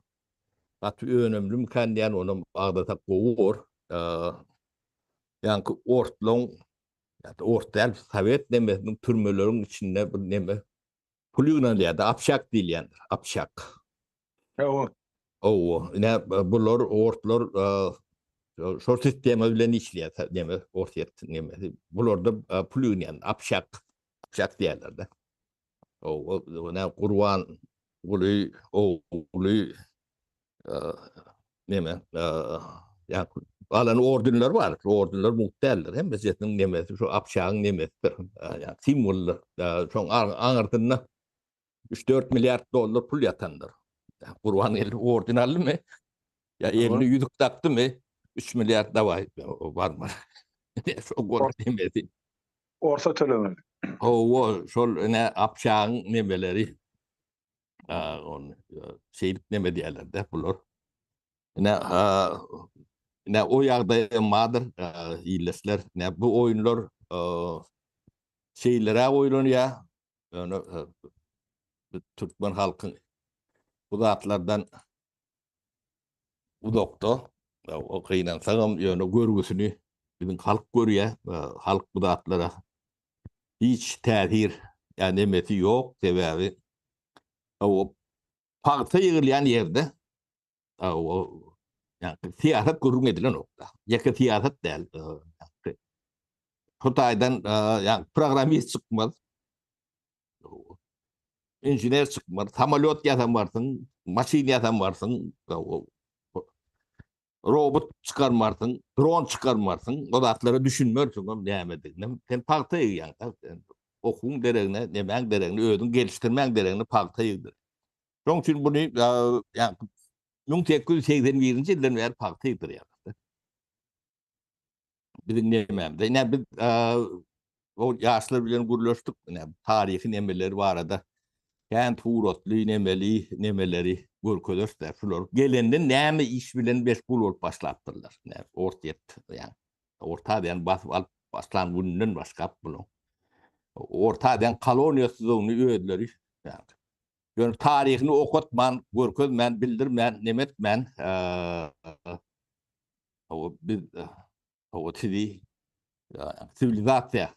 gaty önemlimikän diýen, onam agzasak gowy bor. Ýaňky ortlaň, ýa-da ort däl, sowet nemesiniň türmeleriň içinde bir neme Pul ýygnalýar-da, apşak diýilýändir, apşak. Hawa. Hawa, ine bular ortlar şol sistema bilen işleýär, neme, Orsýet nemesi. Bularda pul ýygnaýan, apşak, apşak diýýärler-de. Hawa, ine Gurban Guly ogly neme ýa alan ordenler bar. Şu ordenler mugt däldir. Hemmesiniň nemesi şu apşagyň nemesidir. Ýa simwoldyr. Şoň aňyrsynda 3-4 milliard dollar pul ýatandyr. Gurbangeldi orden aldymy? Ýa eline ýüzük dakdymy? 3 milliard dawaý barmy? Şo gol nemesi. Orsa tölemeli. Hawa, şol ine apşagyň nemeleri. Ony şeýdip neme diýerler-de bular. Ine, ine o ýagdaý bardyr, ildeşler. Ine bu oýunlar şeýleräk oýlanýar. Ýöne türkmen halky bu zatlardan uzakda. O gynansagam ýöne görgüsini biziň halk görýär. Halk bu zatlara hiç täsir ýa nemesi ýok, sebäbi o pagta ýygylýan ýerde o ýa syýasat gürrüň edilenok-da. Ýeke syýasat däl. Şu taýdan ýa programmist çykmaz. Inžener çykmaz. Samolýot ýasamarsyň, maşyn ýasamarsyň. Robot çykarmarsyň, dron çykarmarsyň, o zatlara düşünmersiňem nämediginem. Sen pagta ýygýaň, sen okuwyň deregine, nemäň deregine, özüň gelişdirmäň deregine pagta ýygdyr. Şoň üçin buny ýa 1881-nji ýyldan bäri pagta ýygdyrýarlar. Biziň nemämizde. Ine biz o ýaşlar bilen gürleşdik, ine taryhy nemeleri barada kän suratly nemeli nemeleri görkezeris-de, şular gelenden näme iş bilen meşgul bolup başlapdyrlar. Ine Orsýet, ýa Orta Aziýany basyp alyp. Başlan gününden başlap bunu. Orta Aziýanyň koloniýasydygyny özleri ýöne taryhyny okatman, görkezmän, bildirmän, neme etmän, biz o sizi siwilizasiýa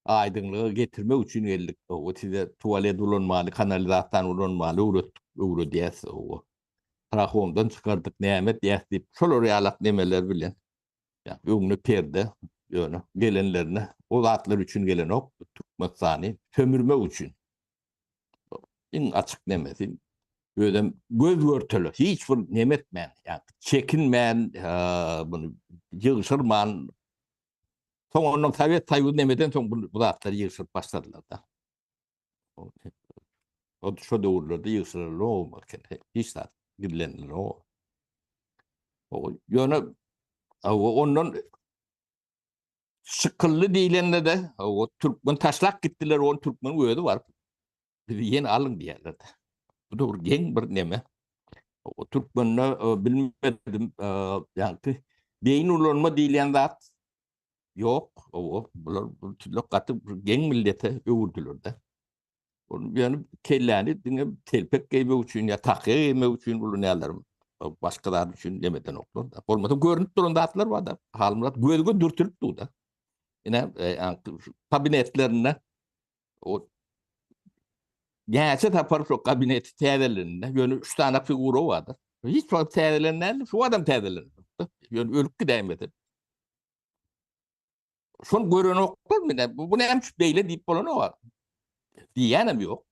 aýdyňlyga getirmek üçin geldik. O size tualet ulanmaly, kanalizasiýany ulanmaly öwretdik, öwredýäs. O trahomdan çykardyk, näme etýäs diýip, şolar ýalak nemeler bilen. Ýa öňüne perde, ýöne gelenlerine o zatlar üçin gelenok, Türkmenistany sömürmek üçin. Iň açyk nemesi özem göz görtele, hiç bir neme etmän, ýa çekinmän, muny ýygşyrman, soň ondan Sowet Soýuzy nemeden soň bu zatlary ýygşyryp başladylar-da. O şo döwürlerde ýygşyrylanok eken, hiç zat gizlenilenok. Ýöne ondan Şykylly diýlende-de, o türkmen taşlap gitdiler, ony türkmeniň özi baryp, bizi ýene alyň diýýärler-de. Bu da bir geň bir neme. O türkmende e, bilmedim, e, ýaňky beýin ulanma diýilýän zat ýok. O bular bu tüllek gaty bir geň millete öwürdüler-de. Ol ýöne kelläni diňe telpek geýmek üçin ýa takýa geýmek üçin ulanýarlar. Başga zat üçin demedenoklar da. Bolmasa görünip duran zatlar bar da. Halmyrat gözge dürtülip dur da. Ine e, kabinetlerinde o näçe tapar şu kabineti täzelenende ýöne üç tane figura bardyr. Hiç wagt täzelenmän, şu adam täzelenip. Ýöne ölüp gidäýmedi. Şol görenoklar mine, bu, bu näme üçin beýle diýip bolanok. Diýýänem ýok.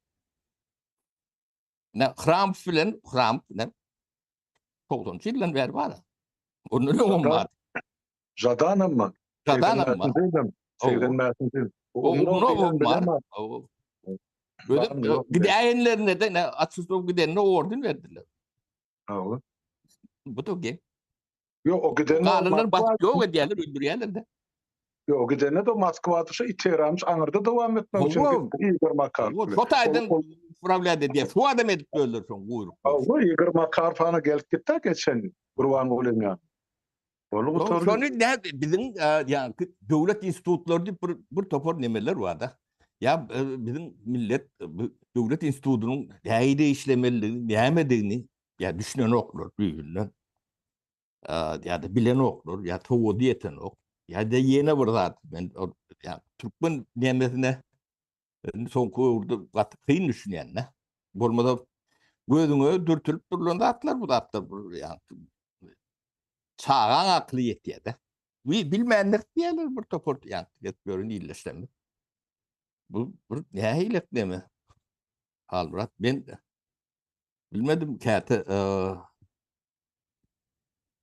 Ne Hramow bilen Hramow bilen 90-njy ýyldan bäri bar. Ondan öňem bar. Žadanam bar. Žadanam bar. 85-nji ýyl. Umnow bar. Özüm gidäýenlerine de ne açyp gidenine orden berdiler. Hawa. Bu da geň. Ýok, o gidende Galanlar basyp ýok edýärler, öldürýärler-de. Ýok, o gidende de Moskwada şu iteramyş aňyrda dowam etmek üçin gitdi Igor Makarow bilen. Şo taýdan upravlýat edýär. Şu adam edip öldür şoň guýruk. Hawa, Igor Makarow hana gelip gitdi geçen ýyl Gurbangulyň ýanyna. Boldy gutardy. Şony nä biziň ýaňky döwlet institutlary diýip bir bir topar nemeler bar-da. Ýa biziň millet döwlet institutynyň nähili işlemelidigini, nämedigini ýa düşünenoklar düýbünden. Ýa-da bilenoklar, ýa sowady ýetenok. Ýa-da ýene bir zat, men ýa türkmen nemesine soňky öwürde gaty kyn düşünýän-de. Bolmasa gözüňe dürtülip durulan zatlar bu zatlar bu ýa çagaň akyly ýetýär-de. Wi bilmändir diýýärler bir topar ýa gezip ýören illeşlerimiz. Bu bir nähili neme? Halmyrat men Bilmedim käte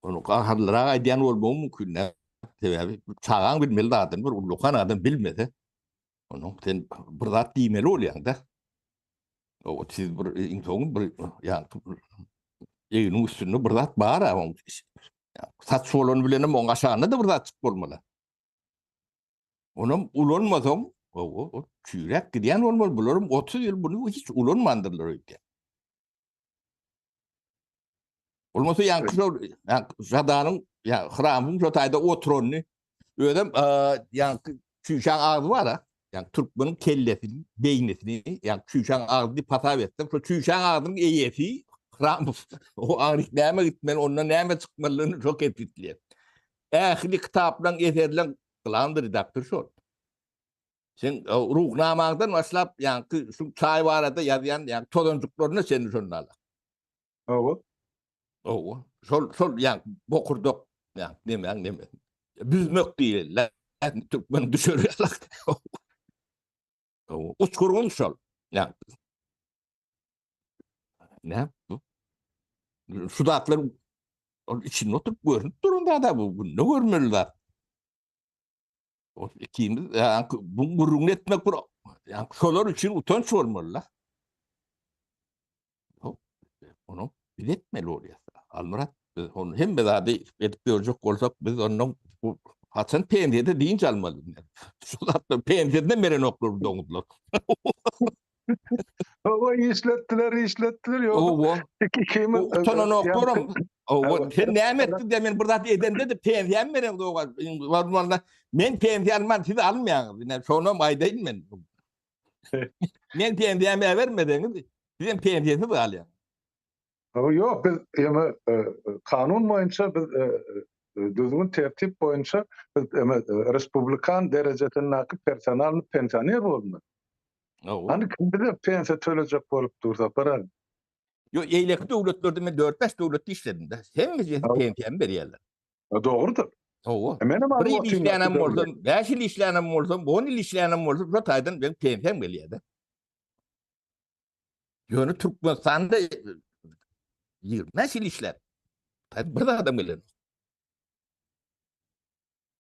onu gaharlyrak aýdýan bolmagy mümkin. Sebäbi çagaň bilmeli zadyny bir ullakan adam bilmese, onuň sen bir zat diýmeli bolýaň-da. O siz bir iň soňy bir ýa egniň üstünde bir zat bar-a oň. Saç bolan bilenem oň aşagynda-da bir zat çyk bolmaly. Onam ulanmasaň, o çüýräp gidýän bolmaly. Bularam 30 ýyl bunu hiç ulanmandyrlar öýdýän. Bolmasa ýaňky şol Žadanyň ýa Hramyň şo taýda oturanyny özem ýaňky çüýşäň agzy bar-a. Ýaňky türkmeniň kellesini, beýnisini, ýaňky çüýşäň agzy diýip hasap etseň, şo çüýşäň agzynyň eýesi Hramow. O aňryk näme gitmeli, ondan näme çykmalydygyny şo kesgitleýär. Ähli kitaplaň, eserleň glavnyý redaktor şol. Sen Ruhnamaňdan başlap, ýaňky şu çaý barada ýazýan, ýaňky tozanjyklaryna çenli şonda ala. Hawa. Hawa. Şol, şol ýaňky bokurdak, ýaňky nemäň neme. Büzmek diýilýär. Türkmen düşeri ýalak. Hawa. Uçgurgyn şol. Ýaňky. Ne? Şu zatlar ol içinde oturup görünüp duran zat bu. Günde görmeli zat. O ikimiz ýa bu gürrüňini etmek bir ýa şolar üçin utanç bolmaly la. Onu biz etmeli bolýar. Almyrat biz onu hemme zady edip görjek bolsak biz ondan bu haçan pensiýada dynç almaly. Şu zatlar pensiýadan berenoklar bu doňuzlar. Hawa işletdiler, işletdiler. Ýok. Hawa. Ikimiz utananoklarym. Hawa, sen näme etdiň diýen men bir zat edende de pensiýam beren dogan. Normalde men pensiýa alman siz almaýaňyz. Ine şonam aýdaýyn men. Men pensiýamy bermeseňiz, siz hem pensiýasyz galýaňyz. Hawa, ýok, biz ýeme e, kanun boýunça biz e, e, düzgün tertip boýunça biz eme respublikan derejesindäki personal pensioner bolmaly. Hawa. Hani kim bize pensiýa tölejek bolup dur Sapar aga? Ýok, eýleki döwletlerde men 4-5 döwletde işledim de. Hemmesi pensiýamy berýärler. Dogrudyr. Hawa. E, menem Bir ýyl işlänem bolsam, 5 ýyl işlänem bolsam, 10 ýyl işlänem bolsam, şo taýdan benim pensiýam gelýär-de. Ýöne Türkmenistanda 25 ýyl işläp, bir adam gelen.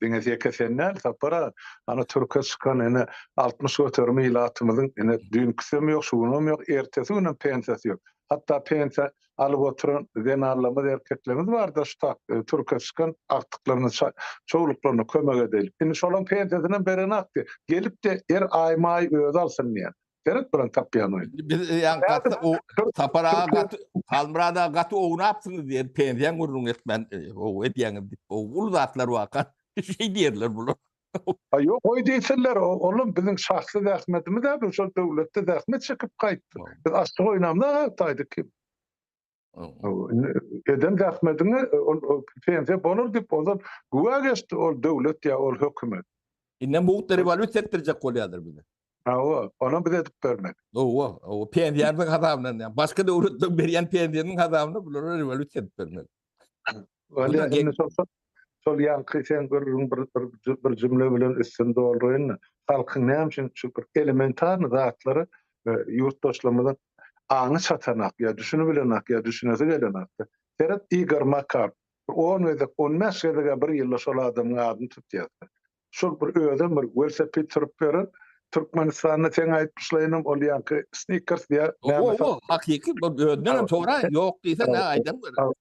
Diňe ýeke sen däl, Sapar aga. Ana türke çykan ene 60% ilatymyzyň ene düýnküsem ýok, şu günem ýok, ertesi günem pensiýasy ýok. Hatda pensiýa alyp oturan zenanlarymyz, erkeklerimiz barda şu tak e, türke çykan agtyklaryna, çowluklaryna kömek edeýlik. Indi şolaryň pensiýasynam berenakdy. Gelip-de her aý-maý özi alsyn diýen. Seret bilen tapýan oýun. Biz ýa gaty o Sapar aga gaty Halmyrat aga gaty ownapsyňyz diýen pensiýaň gürrüň etmän o edýäňiz diýip o uly zatlar waka şeý diýerler bular. A ýok goý diýsinler olam biziň şahsy zähmetimiz däl biz şol döwletde zähmet çekip gaýtdyk. Biz açlyk oýnamda gaýtdyk kim. Eden zähmediňe ol pensiýa bolar diýip ozal güwä geçdi ol döwlet ýa ol hökümet. Indem mugt rewolýusiýa etdirjek bolýarlar bize. Hawa, onam biz edip bermeli. Hawa, hawa, pensiýamyzyň hasabyna, ýa başga döwletleriň berýän pensiýasynyň hasabyna bulara rewolýusiýa edip bermeli. Walla indi şol şol ýaňky sen gürrüň bir bir bir jümle bilen üstüni dolduraýyn-da. Halkyň näme üçin şu bir elementarny zatlary e, ýurtdaşlarymyzyň aňy çatanak ýa düşünibilenak ýa düşünesi gelenakda. Seret Igor Makar bir 10 gezek, 15 gezeg bir ýylda şol adamyň adyny tutýar. Şol bir özem bir welosiped sürüp ýören Türkmenistanda seň aýtmyşlaýynyň ol ýaňky Snickers diýä näme sat. Hakyky bu özünden hem sora ýok diýse ne aýdan görä.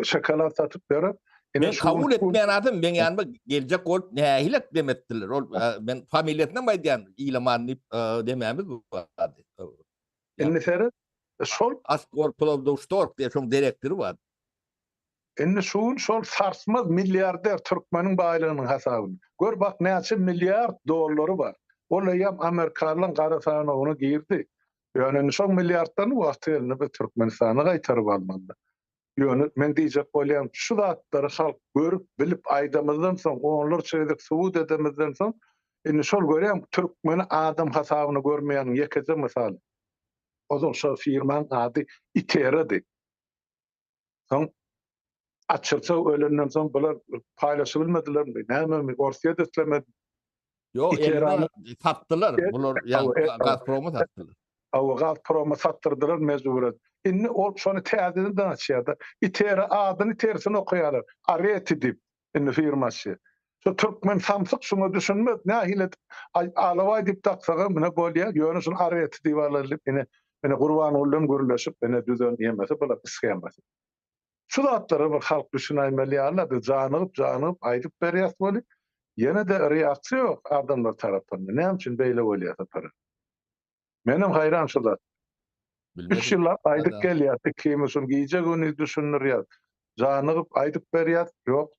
Şokolad satyp ýören. Men kabul etmeýän adam meň ýanyma geljek bolup nähili dem etdiler. Ol men familiýasyny hem aýdýan Ilaman diýip demämiz bardy. Indi seret şol Askor Plowdowştorg diýe şoň direktory bar. Indi şu gün şol sarsmaz milliarder türkmeniň baýlygynyň hasabyna. Gör bak näçe milliard dollary bar. Ol eýýäm amerikanlaryň gara sanawyna girdi. Ýöne indi şol milliardlaryny wagty gelende biz Türkmenistana gaýtaryp almaly. Ýöne men diýjek bolýan şu zatlary halk görüp, bilip aýdamyzdan soň, onlarça gezek subut edemizden soň, indi şol görýäň türkmeni adam hasabyna görmeýäniň ýekeje mysaly. Ozal şol firmaň ady Iterady. Soň Açyrçaw ölenden soň bular paýlaşybilmedilermi, nämemi, Orsýet islemedi. Ýok, eline satdylar. Bular ýa Gazproma satdylar. Hawa, Gazproma satdyrdylar mejburen. Indi ol şony täzeden açýar-da. Itera adyny tersine okaýarlar. Areti diýip. Indi firmaçy. Şu türkmen samsyk şuňa düşünmez. Nähili edip Alabaý diýip daksagam ine bolýar. Ýöne şuny Areti diýip alaly diýip ine ine Gurbangulydan gürleşip ine düzen ýemesi bular shemasy. Şu zatlara bir halk düşünäýmeli ýaly biz janygyp janygyp aýdyp berýäs weli ýene-de reaksiýa ýok adamlar tarapyndan. Näme üçin beýle bolýar Sapar? Menem haýran şu zat. Üç ýyllap aýdyp gelýäs, ikimiz şuny gije-gündiz düşündirýäs. Janygyp aýdyp berýäs, ýok.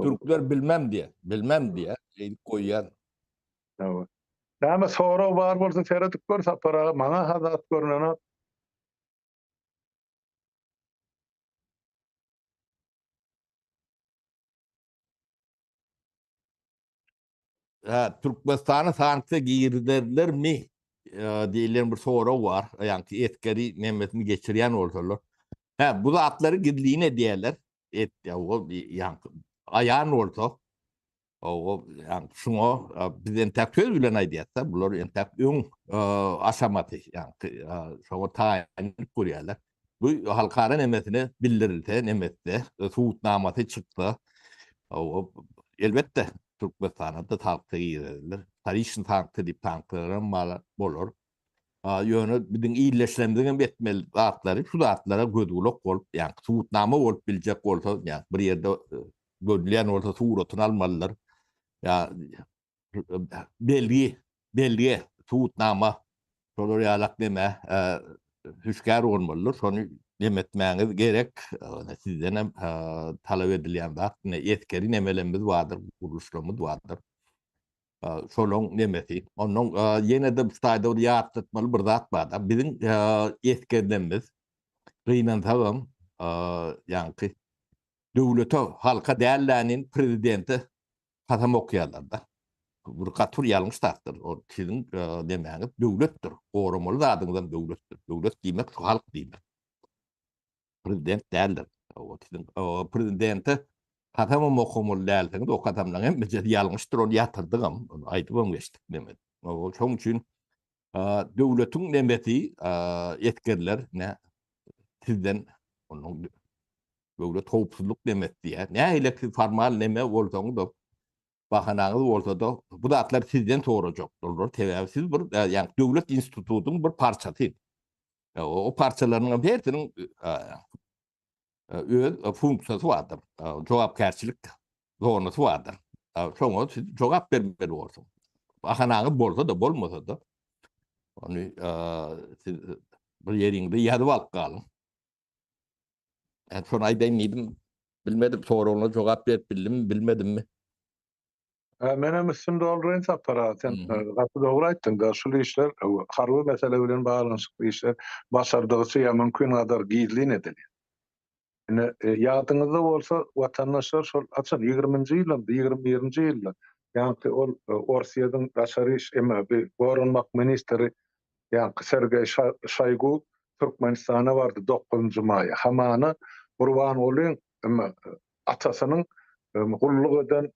Türkler bilmem diýýär, bilmem diýýär, eýdip goýýar. Hawa. Näme sorag bar bolsa seredip gör Sapar aga, maňa-ha zat görnenok. Hä, Türkmenistana sanksiýa girizerlermi diýlen bir sorag bar. Ýagny esgeri nemesini geçirýän bolsalar. Hä, bu zatlary gizlin edýärler. Et, ýagny aýan bolsa, o ýagny şuňa biz entäk söz bilen aýdýarys-da, bular entäk öň aşamasy, ýagny şoňa taýynlyk görýärler. Bu halkara nemesine bildirilse, nemetse, subutnamasy çyksa, elbetde Türkmenistana da sanksiýa girizerler. Tariçni sanksiýa diýip sanksiýalaram bolar. Ýöne biziň illeşlerimiziň hem etmeli zatlary şu zatlara göz-gulak bolup, ýagny subutnama bolup biljek bolsa, ýagny bir ýerde görülýän bolsa suratyny almalydyr. Ýa belgi, belge, subutnama. Şolar ýalak neme hüşgär bolmalydyr. Şony neme etmäňiz gerek. Sizden hem talap edilýän zat ine esgeri nemelerimiz bardyr, gurluşlarymyz bardyr. Şolaň nemesi. Ondan ýene-de şu taýda bir ýatlatmaly bir zat bar-da. Biziň esgerlerimiz gynansagam ýaňky döwlete, halka däl-de, prezidente kasam okýarlar-da. Bu gaty bir ýalňyş zatdyr. Ol siziň nemäňiz döwletdir. Goramaly zadyňyzam döwletdir. Döwlet diýmek şu halk diýmek. Prezident däldir. O siziň prezidente kasamam okamaly dälsiňiz. O kasamlaryň hemmesi ýalňyşdyr. Ony ýatyrdygam. Ony aýdybam geçdik neme. Şonuň üçin döwletiň nemesi esgerler ne sizden onuň Döwlet howpsuzlyk nemesi diýýär. Nähili siz formal neme bolsaňyz-da, bahanaňyz bolsa-da, bu zatlar sizden sorajakdyrlar. Sebäbi siz bir, ýagny döwlet institutyň bir parçasy. O parçalarynyň hem hersiniň öz funksiýasy bardyr. Jogapkärçilik zonasy bardyr. Şoňa siz jogap bermeli borsuňyz. Bahanaňyz bolsa-da, bolmasa-da, ony siz bir ýeriňizde ýazyp alyp galyň. Yani şony aýdaýyn diýdim. Bilmedim soragyna jogap berip bildimmi, bilmedimmi? Ha, men hem üstüni dolduraýyn Sapar aga. Sen e, gaty dogry aýtdyň da şul işler e, harby mesele bilen baglanyşykly işler başardygyça ýa mümkin gadar gizlin edilýär. Ine, e, ýadyňyzda bolsa watandaşlar şol haçan 20-nji ýylda, 21-nji ýylda ýaňky ol Orsýetiň daşary iş eme bi goranmak ministri Ýaňky Sergeý Şoýgu Türkmenistana bardy dokuzynjy maýa. Hamana Gurbangulyň atasynyň gulluk eden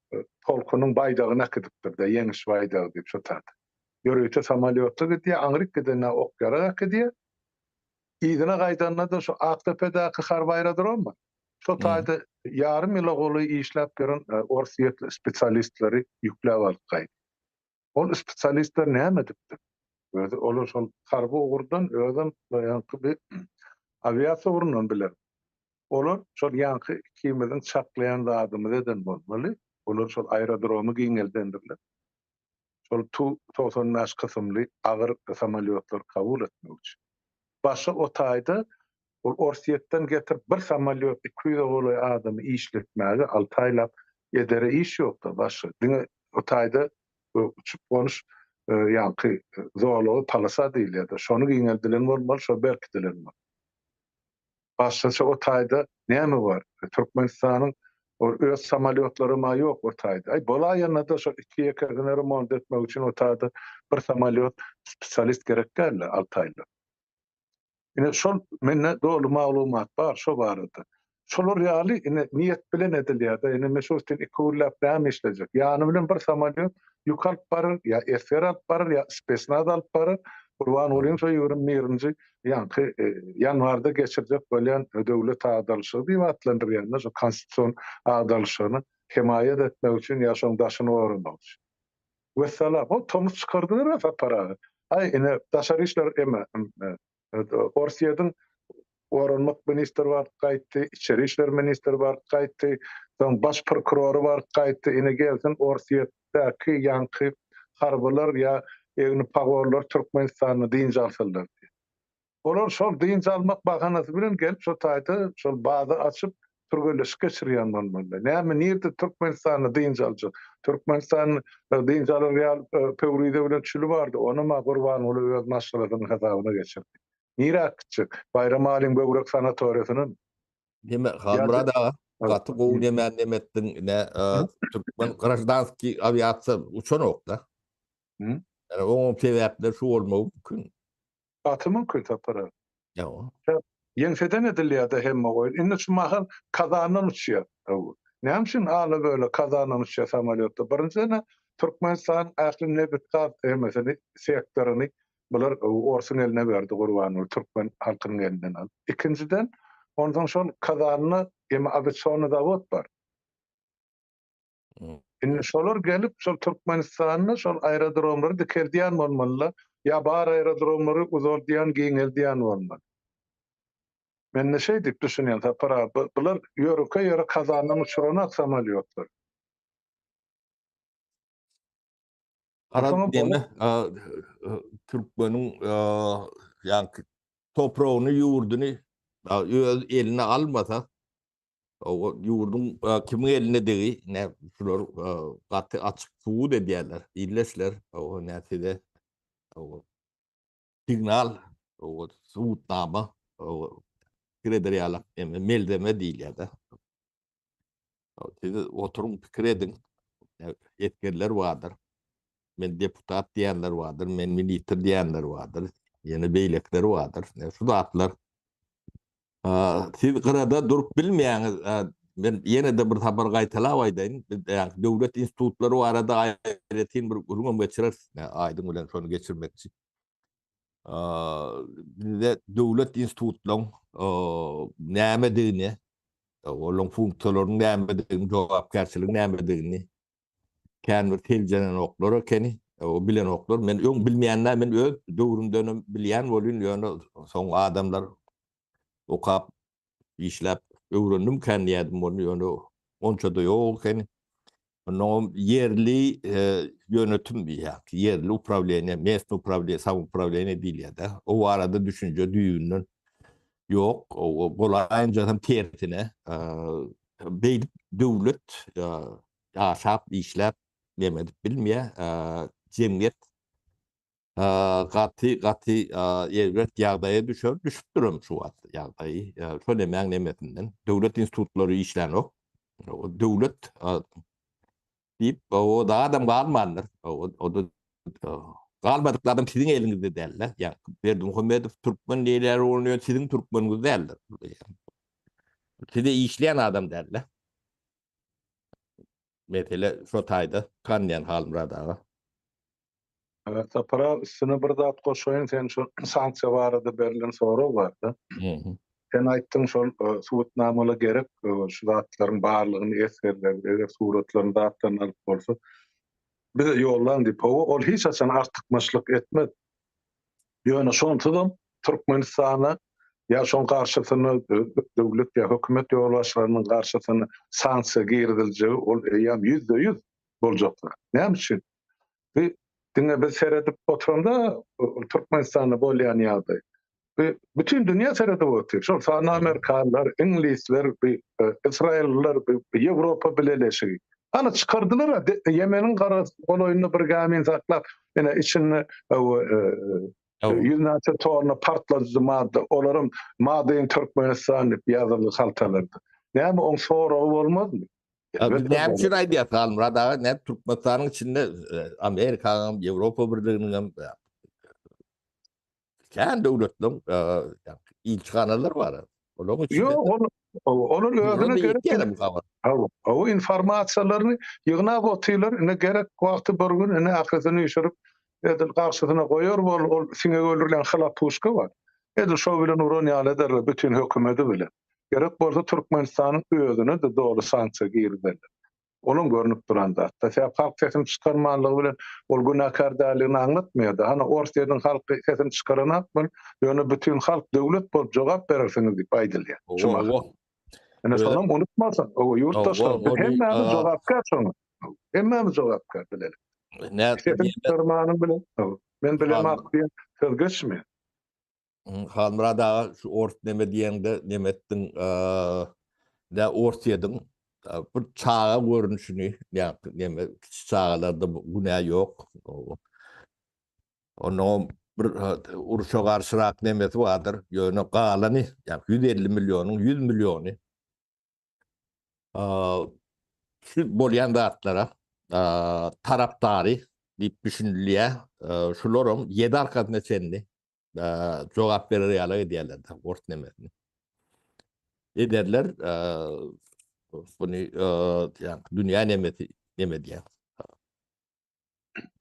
polkunyň baýdagyny äkidipdir-de, Ýeňiş baýdagy diýip şo taýda. Ýörite samolýotda gidýär, aňryk gidende ok-ýarag äkidýär. Yzyna gaýdanda-da şu Akdepedäki harby aerodrom bar. Şo taýda ýarym ýyla golaý işläp ýören orsýetli spesialistleri ýükläp alyp gaýdýar. Ol spesialistler näme edipdir? Özi olar şol harby ugurdan, özem ýaňky bir awiasiýa ugrundan biler. Olar şol ýaňky ikimiziň çaklaýan zadymyzy eden bolmaly. Olar şol aerodromy giňeldendirler. Şol Tu 95 kysymly agyr samolýotlary kabul etmek üçin. Başga o taýda ol Orsýetden getirip bir samolýot 200-e golaý adamy işletmäge alty aýlap edere iş ýokda başga. Diňe o taýda uçup gonuş ýaňky zolagy polasa diýilýär-de, şony giňeldilen bolmaly, şo berkidilen bolmaly. Başgaça o taýda näme bar? Türkmenistanyň ol öz samolýotlaram-a ýok o taýda. Aý bolaýanda-da şol iki-ýekesini remont etmek üçin o taýda bir samolýot spesialist gerek däl-de alty aýlap. Ine şol mende doly maglumat bar şo barada. Şolar ýaly ine niýet bilen edilýär-de, ine Mişustin iki gürläp näme işlejek? Ýany bilen bir samolýot ýük alyp barar, ýa esger alyp barar, ýa spesnaz alyp barar. Gurbangulyň şo 21-nji ýaňky e, ýanwarda geçirjek bolýan döwlet agdarylyşygy diýip atlandyrýan-da şo konstitusion agdarylyşygyny hemaýat etmek üçin ýa şoň daşyny goramak üçin. Wessalam. O tomus çykardylar Sapar aga. Aý ine daşary işler eme Orsýetiň goranmak ministri baryp gaýtdy, içeri işler ministri baryp gaýtdy, soň baş prokurory baryp gaýtdy. Ine gelsin Orsýetdäki ýaňky harbylar ýa egni pagonlar Türkmenistanda dynç alsynlar diýip. Olar şol dynç almak bahanasy bilen gelip şo taýda şol baza açyp türgenleşik geçirýän bolmaly. Näme nirde Türkmenistanda dynç aljak? Türkmenistan dynç alar ýaly Pöwrize bilen çüli bardy, onam-a Gurbanguly öz maşgalasynyň hasabyna geçirdi. Nirä gitjek? Baýramalyň böwrek sanatoriýasynamy? Neme Halmyrat aga gaty gowy neme neme etdiň ne türkmen graždanskiý awiasiýa uçanokda. Ýani oňam sebäpleri şu bolmagy mümkin. Gaty mümkin Sapar aga. Ýa. Ýeňseden edilýär-de hemme oýun. Indi şu mahal Kazandan uçýar. Näme üçin ala-böle Kazandan uçýar samolýotlar? Birinjiden-ä Türkmenistan ähli nebit-gaz hemmesini, sektoryny bular orsuň eline berdi Gurbanguly türkmen halkynyň elinden alyp. Ikinjiden, onsoň şol Kazanda hem awiasionnyý zawod bar. Indi şolar gelip şol Türkmenistanda şol aerodromlary dikeldýän bolmalylar, ýa bar aerodromlary uzaldýan, giňeldýän bolmaly. Men-de şeý diýip düşünýän Sapar aga, bular ýörite ýere Kazandan uçuranok samolýotlary. Garaz neme türkmeniň ýaňky topragyny, ýurduny öz eline almasa, ýurduň kimiň elindedigi ne şular gaty açyk subut edýärler. Illeşler, ne size signal, subutnama, pikir eder ýaly, melzeme diýilýär-de. Siz oturyň pikir ediň. Esgerler bardyr. Men deputat diýenler bardyr, men ministr diýenler bardyr. Ýene beýlekiler bardyr. Şu zatlar siz gyrada durup bilmeýäňiz. Men ýene-de bir sapar gaýtalap aýdaýyn. Döwlet institutlary barada aýratyn bir gürrüňem geçireris. Aýdyň bilen şony geçirmekçi. Bizde döwlet institutlaryň nämedigini Olaryň funksiýalarynyň nämedigini, jogapkärçiligiň nämedigini kän bir seljerenoklar ekeni, o bilenoklar. Men öň bilmeýänler, men öz döwrümdenem bilýän bolýan, ýöne soň adamlar okap, işläp öwrendim kän diýýärdim ony, ýöne onça-da ýok ekeni. Onnoňam ýerli ýönetim diýýär, ýerli uprawleniýe, mestnoý uprawleniýe, samoupravleniýe diýilýär-de. O barada düşünje düýbünden ýok. O bolaýynjasam tersine, beýdip döwlet ýaşap, işläp, neme edip bilmeýär. Jemgyýet gaty gaty erbet ýagdaýa düşer, düşüpdirem şu wagt ýagdaýy. Şo nemäň nemesinden. Döwlet institutlary işlänok. Döwlet diýip, o da adam galmandyr. O da galmadyk adam siziň eliňizde däl-de. Ýa Berdimuhamedow türkmen diýilýär, ol ýöne siziň türkmeniňiz däldir. Size işleýän adam däl-de. Mesele şo taýda kanýan Halmyrat aga. Sapar aga üstüne bir zat goşaýyn sen şu sanksiýa barada berlen sorag barda. Sen aýtdyň şol subutnamalar gerek şu zatlaryň barlygyny esgerler eger suratlaryny zatlaryny alyp bolsa bize ýollaň diýip hawa ol hiç haçan artykmaçlyk etmez. Ýöne şonsuzam Türkmenistana ýa şoň garşysyna döwlet ýa hökümet ýolbaşçylarynyň garşysyna sanksiýa giriziljegi ol eýýäm 100% boljak zat. Näme üçin? Bu diňe biz seredip oturanda Türkmenistanda bolýan ýagdaý. Bu bütin dünýä seredip otyr. Şol sanda amerikanlar, iňlisler, bu e, ysraýyllylar, bu Ýewropa bileleşigi. Hany çykardylar Ýemeniň gara golaýynda bir gämini saklap, ine içinde e, e, ýüzlerçe tonna partladyjy madda, olaryň Made in Türkmenistan diýip ýazylgy haltalarda. Näme oň soragy bolmazmy? Biz näme üçin aýdýas Halmyrat aga, näme Türkmenistanyň içinde e, Amerikanyň, Ýewropa Birliginiň hem e, kän döwletleriň e, ilçihanalar bar. Olaryň içinde. Ýok, ol olar özüne gerek. O informasiýalaryny ýygnap otyrlar, ine gerek wagty bir gün ine ahyrsyny üýşürip edil garşysyna goýar bol, ol siňek öldürilýän hlapuşka bar. Edil şo bilen uran ýaly ederler bütin hökümeti bilen. Gerek bolsa Türkmenistanyň özüne-de doly sanksiýa girizerler. Olam görnüp duran zat-da. Sebäp halk sesini çykarmanlygy bilen ol günäkär däldigini aňlatmaýar-da. Hany Orsýetiň halky sesini çykaranakmy, ýöne bütin halk döwlet bolup jogap berersiňiz diýip aýdylýar. Şu mahal. Ine şonam unutmasyn. O ýurtdaşlar biz hemmämiz jogapkär şoňa. Hemmämiz jogapkär bilelim. Sesini çykarmanyň bilen men bilemok diýen söz geçmeýär. Halmyrat aga şu ors neme diýeňde neme etdiň nä Orsýediň bir çaga görnüşini ýa neme kiçi çagalarda günä ýok. Onuň bir urşa garşyrak nemesi bardyr. Ýöne galany ýa 150 millionyň 100 milliony şu bolýan zatlara tarapdary diýip düşünilýär. Şularam ýedi arkasyna çenli jogap berer ýaly edýärler de ors nemesini. Ederler bunu ýa dünýä nemesi neme diýär.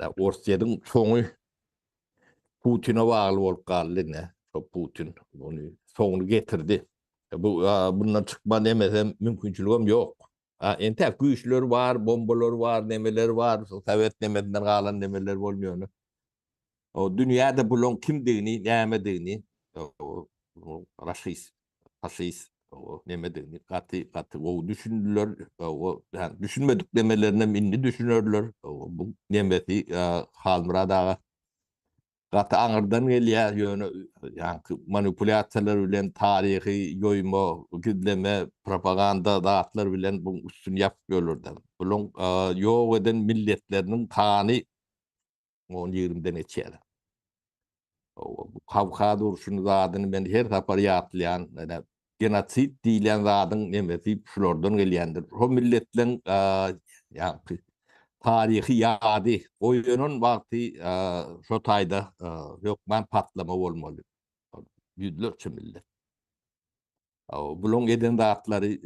Orsýetiň soňy Putine bagly bolup galdy ine. Şo Putin ony soňuny getirdi. Bu bundan çykma nemesem mümkinçiligem ýok. Ha, entäk güýçleri bar, bombalary bar, nemeleri bar, sowet nemesinden galan nemeler bolmaýar. O dünýäde bulaň kimdigini, nämedigini, raşist, faşist. O nemedigini gaty gaty gowy düşündiler. O ýani düşünmedik nemelerinem indi düşünerler. O bu nemesi Halmyrat aga gaty aňyrdan gelýär, ýöne ýaňky manipulýasiýalar bilen taryhy ýoýma, gizleme, propaganda zatlar bilen bu üstüni ýapyp ýörler. Bulaň ýok eden milletleriniň sany on-ýigrimiden geçýär. Bu Kawkaz urşuny zadyny men her sapar ýatlaýan, ene genosid diýilýän zadyň nemesi şulardan gelýändir. Şo milletleň ýaňky taryhy ýady oýanan wagty şo taýda hökman patlama bolmaly. Ýüzlerçe millet. Bulaň eden zatlary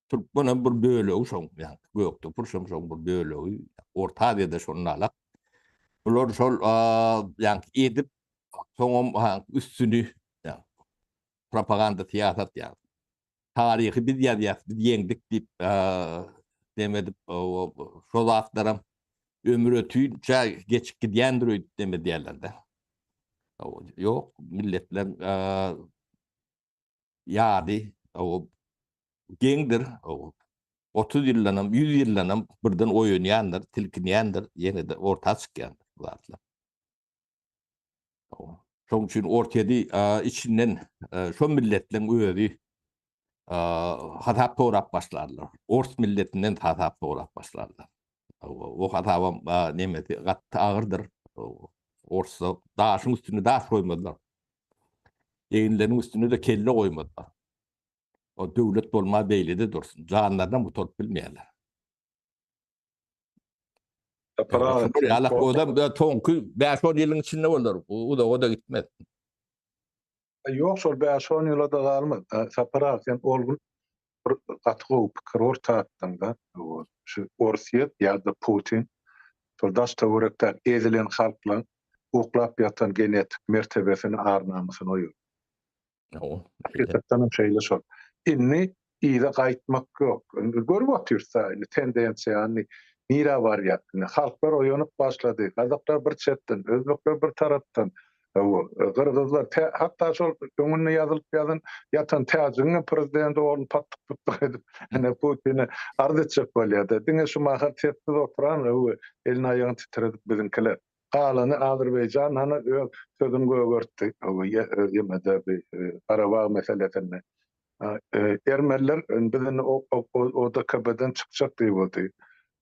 türkmenem bir bölegi şoň, ýaňky Gökdepe şoň şoň bir bölegi, Orta Aziýada şonda alak. Bular şol ýaňky edip soňam üstüni propaganda syýasat ýaly. Taryhy biz ýazýas, biz ýeňdik diýip dem edip şo zatlaram ömür ötünçä geçip gidýändir öýdüp dem edýärler-de. Ýok, milletler ýady geňdir. 30 ýyldanam, 100 ýyldanam birden oýanýandyr, tilkinýändir, ýene-de orta çykýandyr bu zatlar. Şonuň üçin Orsýeti içinden şo milletleň özi hasap sorap başlarlar. Ors milletinden hasap sorap başlarlar. O hasabam nemesi gaty agyrdyr. Orsda daşyň üstüne daş goýmazlar. Eginleriniň üstüne-de kelle goýmazlar. O döwlet bolma beýlede dursun. Janlarynam gutaryp bilmeýärler. Ýalak odam soňky 5-10 ýylyň içinde bolar. Uzaga-da gitmez. Ýok, şol 5-10 ýyla-da galmaz. Sapar aga, sen ol gün bir gaty gowy pikir orta atdyň-da. Şu Orsýet ýa-da Putin şol daş-töwerekdäki ezilen halklaryň uklap ýatan genetik mertebesini, ar-namysyny oýardy. Hakykatdan hem şeýle şol. Indi yza gaýtmak ýok. Indi görüp otyrys-da, indi tendensiýany nirä barýar. Indi halklar oýanyp başlady. Gazaklar bir çetden, özbekler bir tarapdan, gyrgyzlar, hatda şol öňünde ýazylyp ýazan ýatan täjigiň hem prezidenti ogluny patdyk-putdyk edip, ine Putine arz etjek bolýar-da. Diňe şu mahal sessiz oturan we elini-aýagyny titredip biziňkiler. Galany Azerbaýjan hany öz sözüni gögertdi ýemede bi Garabag meselesinde. Ermeniler biz indi ODKB-den çykjak diýip otyr.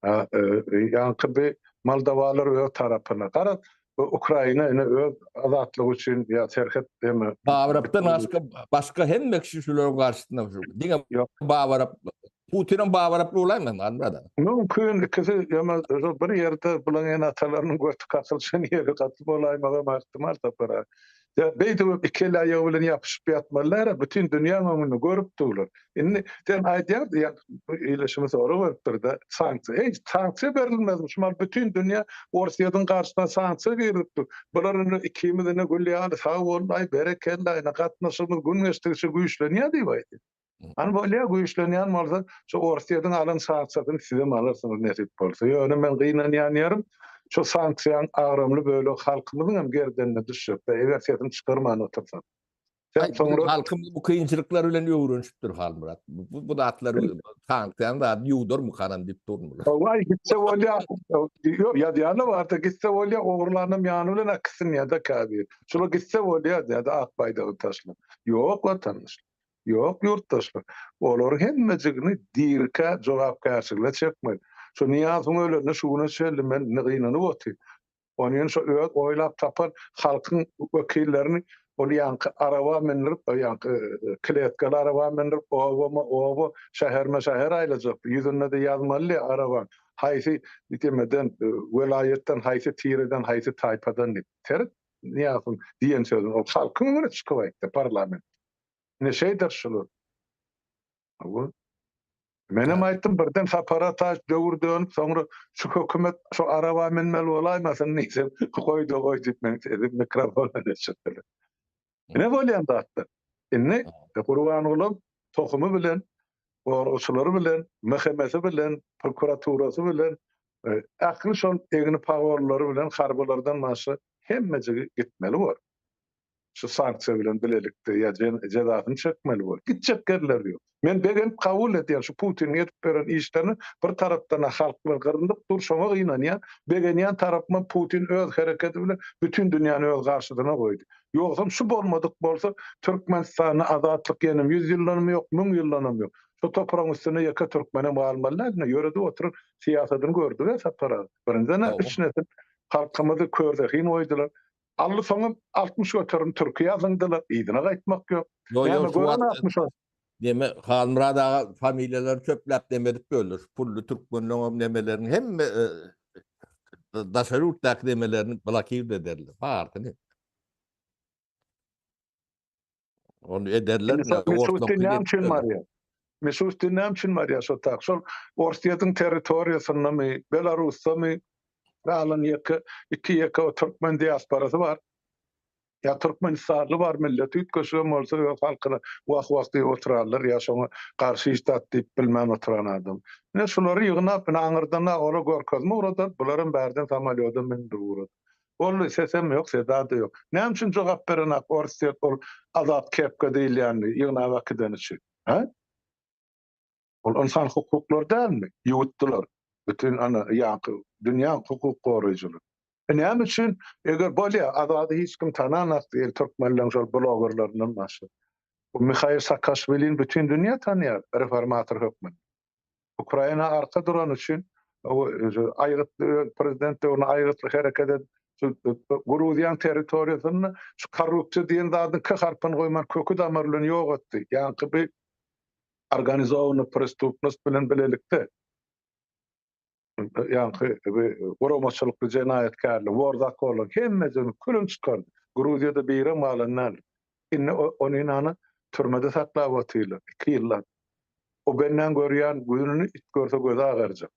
Ýaňky bi Moldowalar öz tarapyna. Garaz Ukraina ine öz azatlygy üçin ýa serhet eme. Babarapdan başga başga hemme kişi şularyň garşysynda. Diňe Babarap Putinem babaraply bolaýmaz, Halmyrat aga? Mümkin, ikisi ýöne şol bir ýerde bulaň ene-atalarynyň göti kakylyşan ýeri gaty bolaýmagam ähtimal Sapar aga. Ýa beýdibem iki eli aýagy bilen ýapyşyp ýatmaly däl-ä, bütin dünýäň öňünde görüp durlar. Indi sen aýdýaň, ýa ildeşimiz sorag beripdir-de, sanksiýa. Eý, sanksiýa berilmezmi? Şu mahal bütin dünýä Orsýetiň garşysyna sanksiýa girizip dur. Bular indi ikimiz ine gül ýaly sag bol-aý, berekella, ine gatnaşygymyz gün geçdigiçe güýçlenýär diýip aýdýar. Hany bolýa güýçlenýän bolsa şu Orsýetiň alan sanksiýasyny sizem alarsyňyz nesip bolsa. Ýöne men gynanýan ýerim şu sanksiýaň agramly bölegi halkymyzyň hem gerdenine düşjekde eger sesini çykarman otursa. Sen soňra halkymyz bu kynçylyklar bilen öwrenişipdir Halmyrat. Bu bu zatlar sanksiýanyň zady ýuwdarmykanam diýip durun bular. Waý gitse bolýa. Ýok ýazýanlar barda gitse bolýa ogurlanam ýany bilen äkitsin ýa-da käbir. Şular gitse bolýa diýýär ak baýdagy taşlap. Ýok watandaşlar. Ýok, ýurtdaşlar. Olaryň hemmejigini dirikä jogapkärçilige çekmeli. Şu Nyýazowyň ölenine şu güne çenli men indi gynanyp otyryn. Ony şo öz oýlap tapan halkyň wekillerini ol ýaňky araba mündirip, ýaňky kletkaly araba mündirip, obama oba, şäherme şäher aýlajakdy. Ýüzünde-de ýazmalydy arabaň haýsy demeden, welaýatdan, haýsy tireden, haýsy taýpadan diýip. Seret, Nyýazowyň diýen sözüni ol halkyň öňüne çykyp aýtdy parlamentde. Ine şeýder şular. Hawa. Menem aýtdym birden Sapar Ataýew döwür dönüp soňra şu hökümet şu araba münmeli bolaýmasyn diýsem goý-da goý diýip meň sesim mikrofondan öçürdiler. Ine bolýan zatlar. Indi Gurbangulam tohumy bilen, goragçylary bilen, MHM-si bilen, prokuraturasy bilen, ähli şol egni pagonlary bilen harbylardan başga hemmejigi gitmeli bor. Şu sanksiýa bilen bilelikde ýa jezasyny çekmeli bol. Gitjek ýerleri ýok. Men begenip kabul edýän şu Putiniň edip beren işlerini bir tarapdan-a halklar gyrlyp dur şoňa gynanýan, begenýän tarapymam Putin öz hereketi bilen bütin dünýäni öz garşysyna goýdy. Ýogsam şu bolmadyk bolsa Türkmenistanda azatlyk ýenem ýüz ýyldanam ýok, müň ýyldanam ýok. Şu topragyň üstünde ýeke türkmenem galmaly däl. Ine ýöredip oturan syýasatyny gördüg-ä Sapar aga. Birinjiden-ä üç nesil halkymyzy körzehin goýdular. Aldy soňam 60% Türkiýä zyňdylar, yzyna gaýtmak ýok. Ýo ýo şu wagt Neme Halmyrat aga familiýalary çöpläp neme edip ýörler. Şu pully türkmenleň nemelerini hemme e, daşary ýurtdaky nemelerini blokir ederler. Barsyny. Ony ederler. Meşustin näme üçin barýar? Meşustin näme üçin barýar şo tak? Şol Orsýetiň territoriýasyndamy, Belarusdamy galan ýeke, iki ýeke o türkmen diasporasy bar. Ýa türkmenistanly bar millet üýtgeşigem bolsa öz halkyna wah-wah diýip oturarlar ýa şoňa garşy hiç zat diýip bilmän oturan adam. Ine şulary ýygnap ine aňyrdan-a ola görkezme ugradan, bularam bärden samolýoda mündirip ugrady. Boldy, sesem ýok, seda-da ýok. Näme üçin jogap berenak Orsýet ol Azat kepka diýilýänini ýygnap äkideni üçin? Hä? Ol ynsan hukuklary dälmi? Ýuwutdylar. Bütin ana ýaňky dünýäň hukuk goraýjylary. E näme üçin? Eger bolýa, Azady hiç kim tananak diýeli türkmenleň şol blogerlerinden başga. Bu Mihail Saakaşwilini bütin dünýä tanýar reformator hökmünde. Ukraina arka durany üçin aýgytly öz prezident döwründe aýgytly hereket edip Gruziýanyň territoriýasynda şu korrupsiýa diýen zadyň k harpyny goýman köki damary bilen ýok etdi. Ýaňky bir organizowanyý prestupnost bilen bilelikde ýaňky guramaçylykly jenaýatkärler, war zakonlar hemmesini külün çykardy. Gruziýada birem galan däl. Indi ony ynany türmede saklap otyrlar iki ýyllap. O benden görýän gününi it görse gözi agarjak.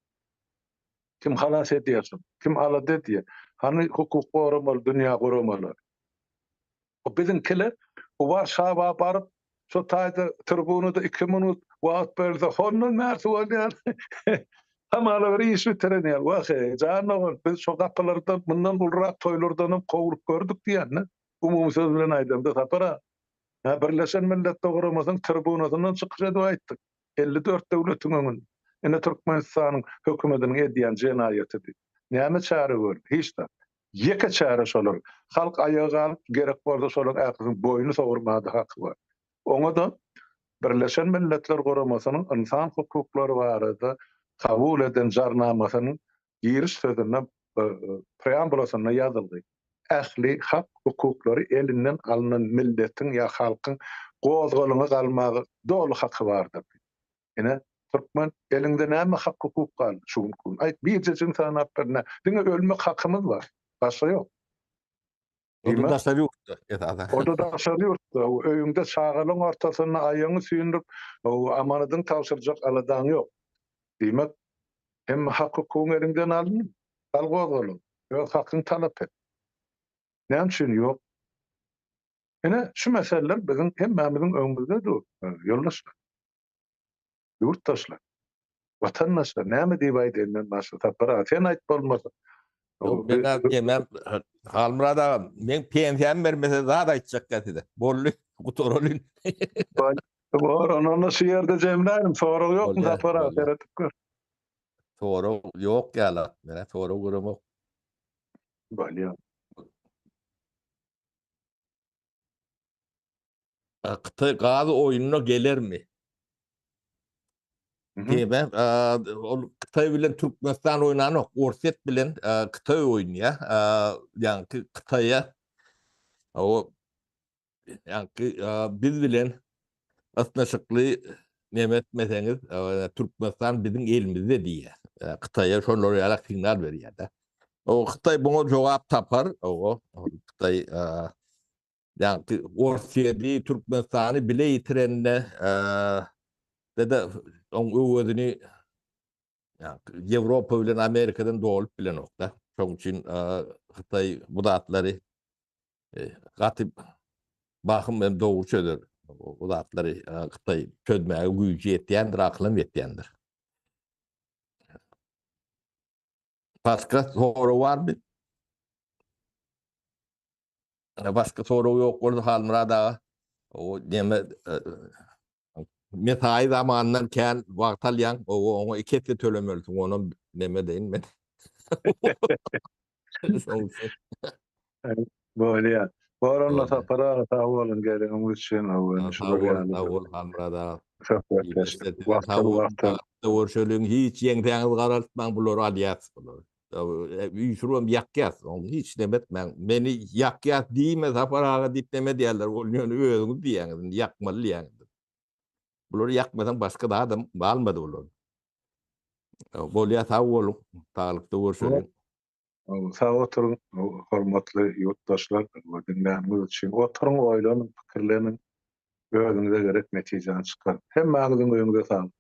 Kim halas edýär şony? Kim alada edýär? Hany hukuk goramaly dünýä guramalary? O biziňkiler Warşawa baryp şo taýda tribunada iki minut wagt berilse hondan bärsi bolýar. Hamala bir iş bitiren ýaly. Wah eý, jan dogan, biz şo gapylardan mundan ulurak toýlardanam kowlup gördük diýende. Umumy söz bilen aýdamda Sapar aga, hä, Birleşen Milletler Guramasynyň tribunasyndan çykyş edip aýtdyk. 54 döwletiň öňünde. Ine Türkmenistanyň hökümetiniň edýän jenaýaty diýip. Näme çäre gördi? Hiç zat. Ýeke çäre şolar. Halk aýaga galyp, gerek bolsa şolaryň ählisiniň boýnuny sogurmaga-da haky bar. Oňa-da Birleşen Milletler Guramasynyň ynsan hukuklary barada kabul eden jarnamasynyň giriş sözünde, preambulasynda ýazyldy. Ähli hak-hukuklary elinden alnan milletiň ýa halkyň gozgalaňa galmaga doly haky bardyr diýip. Ine, türkmen, eliňde näme hak-hukuk galdy şu günki gün? Aýt, birjejigini sanap ber, nä? Diňe ölmek hakymyz bar, başga ýok. O-da daşary ýurtda esasan. O-da daşary ýurtda, öýüňde çagalaň ortasynda aýagyňy süýndürip, amanadyňy tabşyrjak aladaň ýok. Diýmek, hemme hak-hukugyň eliňden alyndy. Gal gozgalaň, öz hakyňy talap et. Näme üçin ýok? Ine, şu meseleler biziň hemmämiziň öňümizde dur, ýoldaşlar. Ýurtdaşlar. Watandaşlar, näme diýip aýdaýyn men başga Sapar aga, sen aýt bolmasa. Ýok, men diýemem, Halmyrat aga, meň pensiýamy bermese zat aýtjakka size. Boldy, gutaralyň. Bor, onda şu ýerde jemläýin, sorag ýokmy Sapar aga, seredip gör. Sorag ýok ýaly, men sorag göremok. Bolýar. Hytaý gaz oýnuna gelermi? Diýme, ol Hytaý bilen Türkmenistan oýnanok, Orsýet bilen Hytaý oýnaýar. Ýaňky Hytaýa o ýaňky biz bilen ysnyşykly neme etmeseňiz, Türkmenistan biziň elimizde diýýär. Hytaýa şolar ýaly signal berýär-de. O Hytaý buňa jogap tapar. O Hytaý Ýagny Orsýeti, Türkmenistany bile ýitirende de oň öwezini Ýewropa bilen Amerikadan dolup bilenok-da. Şoň üçin Hytaý bu zatlary gaty bahym hem dogry çözer. Bu zatlary Hytaý çözmäge güýji ýetýändir, akylam ýetýändir. Başga sorag barmy? Başga sorag ýok bolsa Halmyrat aga, o neme mesai zamanyndan kän wagt alýaň, o oňa iki esse tölemelisiň, onam neme deýin men. Şoň üçin. Bolýar. Bor onda Sapar aga sag boluň geleniňiz üçin. Sag bol, sag bol Halmyrat aga. Söhbetdeşlik. Wagtal görşeliň, hiç ýeňsäňizi garaltmaň, bulary alýas bulary. Üýşüribem ýakýas, ony hiç neme etmäň. Meni ýakýas diýme Sapar aga diýip neme diýerler, ol ýöne özüňiz diýýäňiz, indi ýakmaly diýýäňiz. Bulary ýakmasaň başga zadam galmady bular. Bolýa sag boluň, saglykda görşeliň. Sag oturyň hormatly ýurtdaşlar, diňläniňiz üçin. Oturyň, oýlanyň, pikirleniň, özüňize gerek netijäni çykaryň. Hemmäňiziň öýüňize saglyk.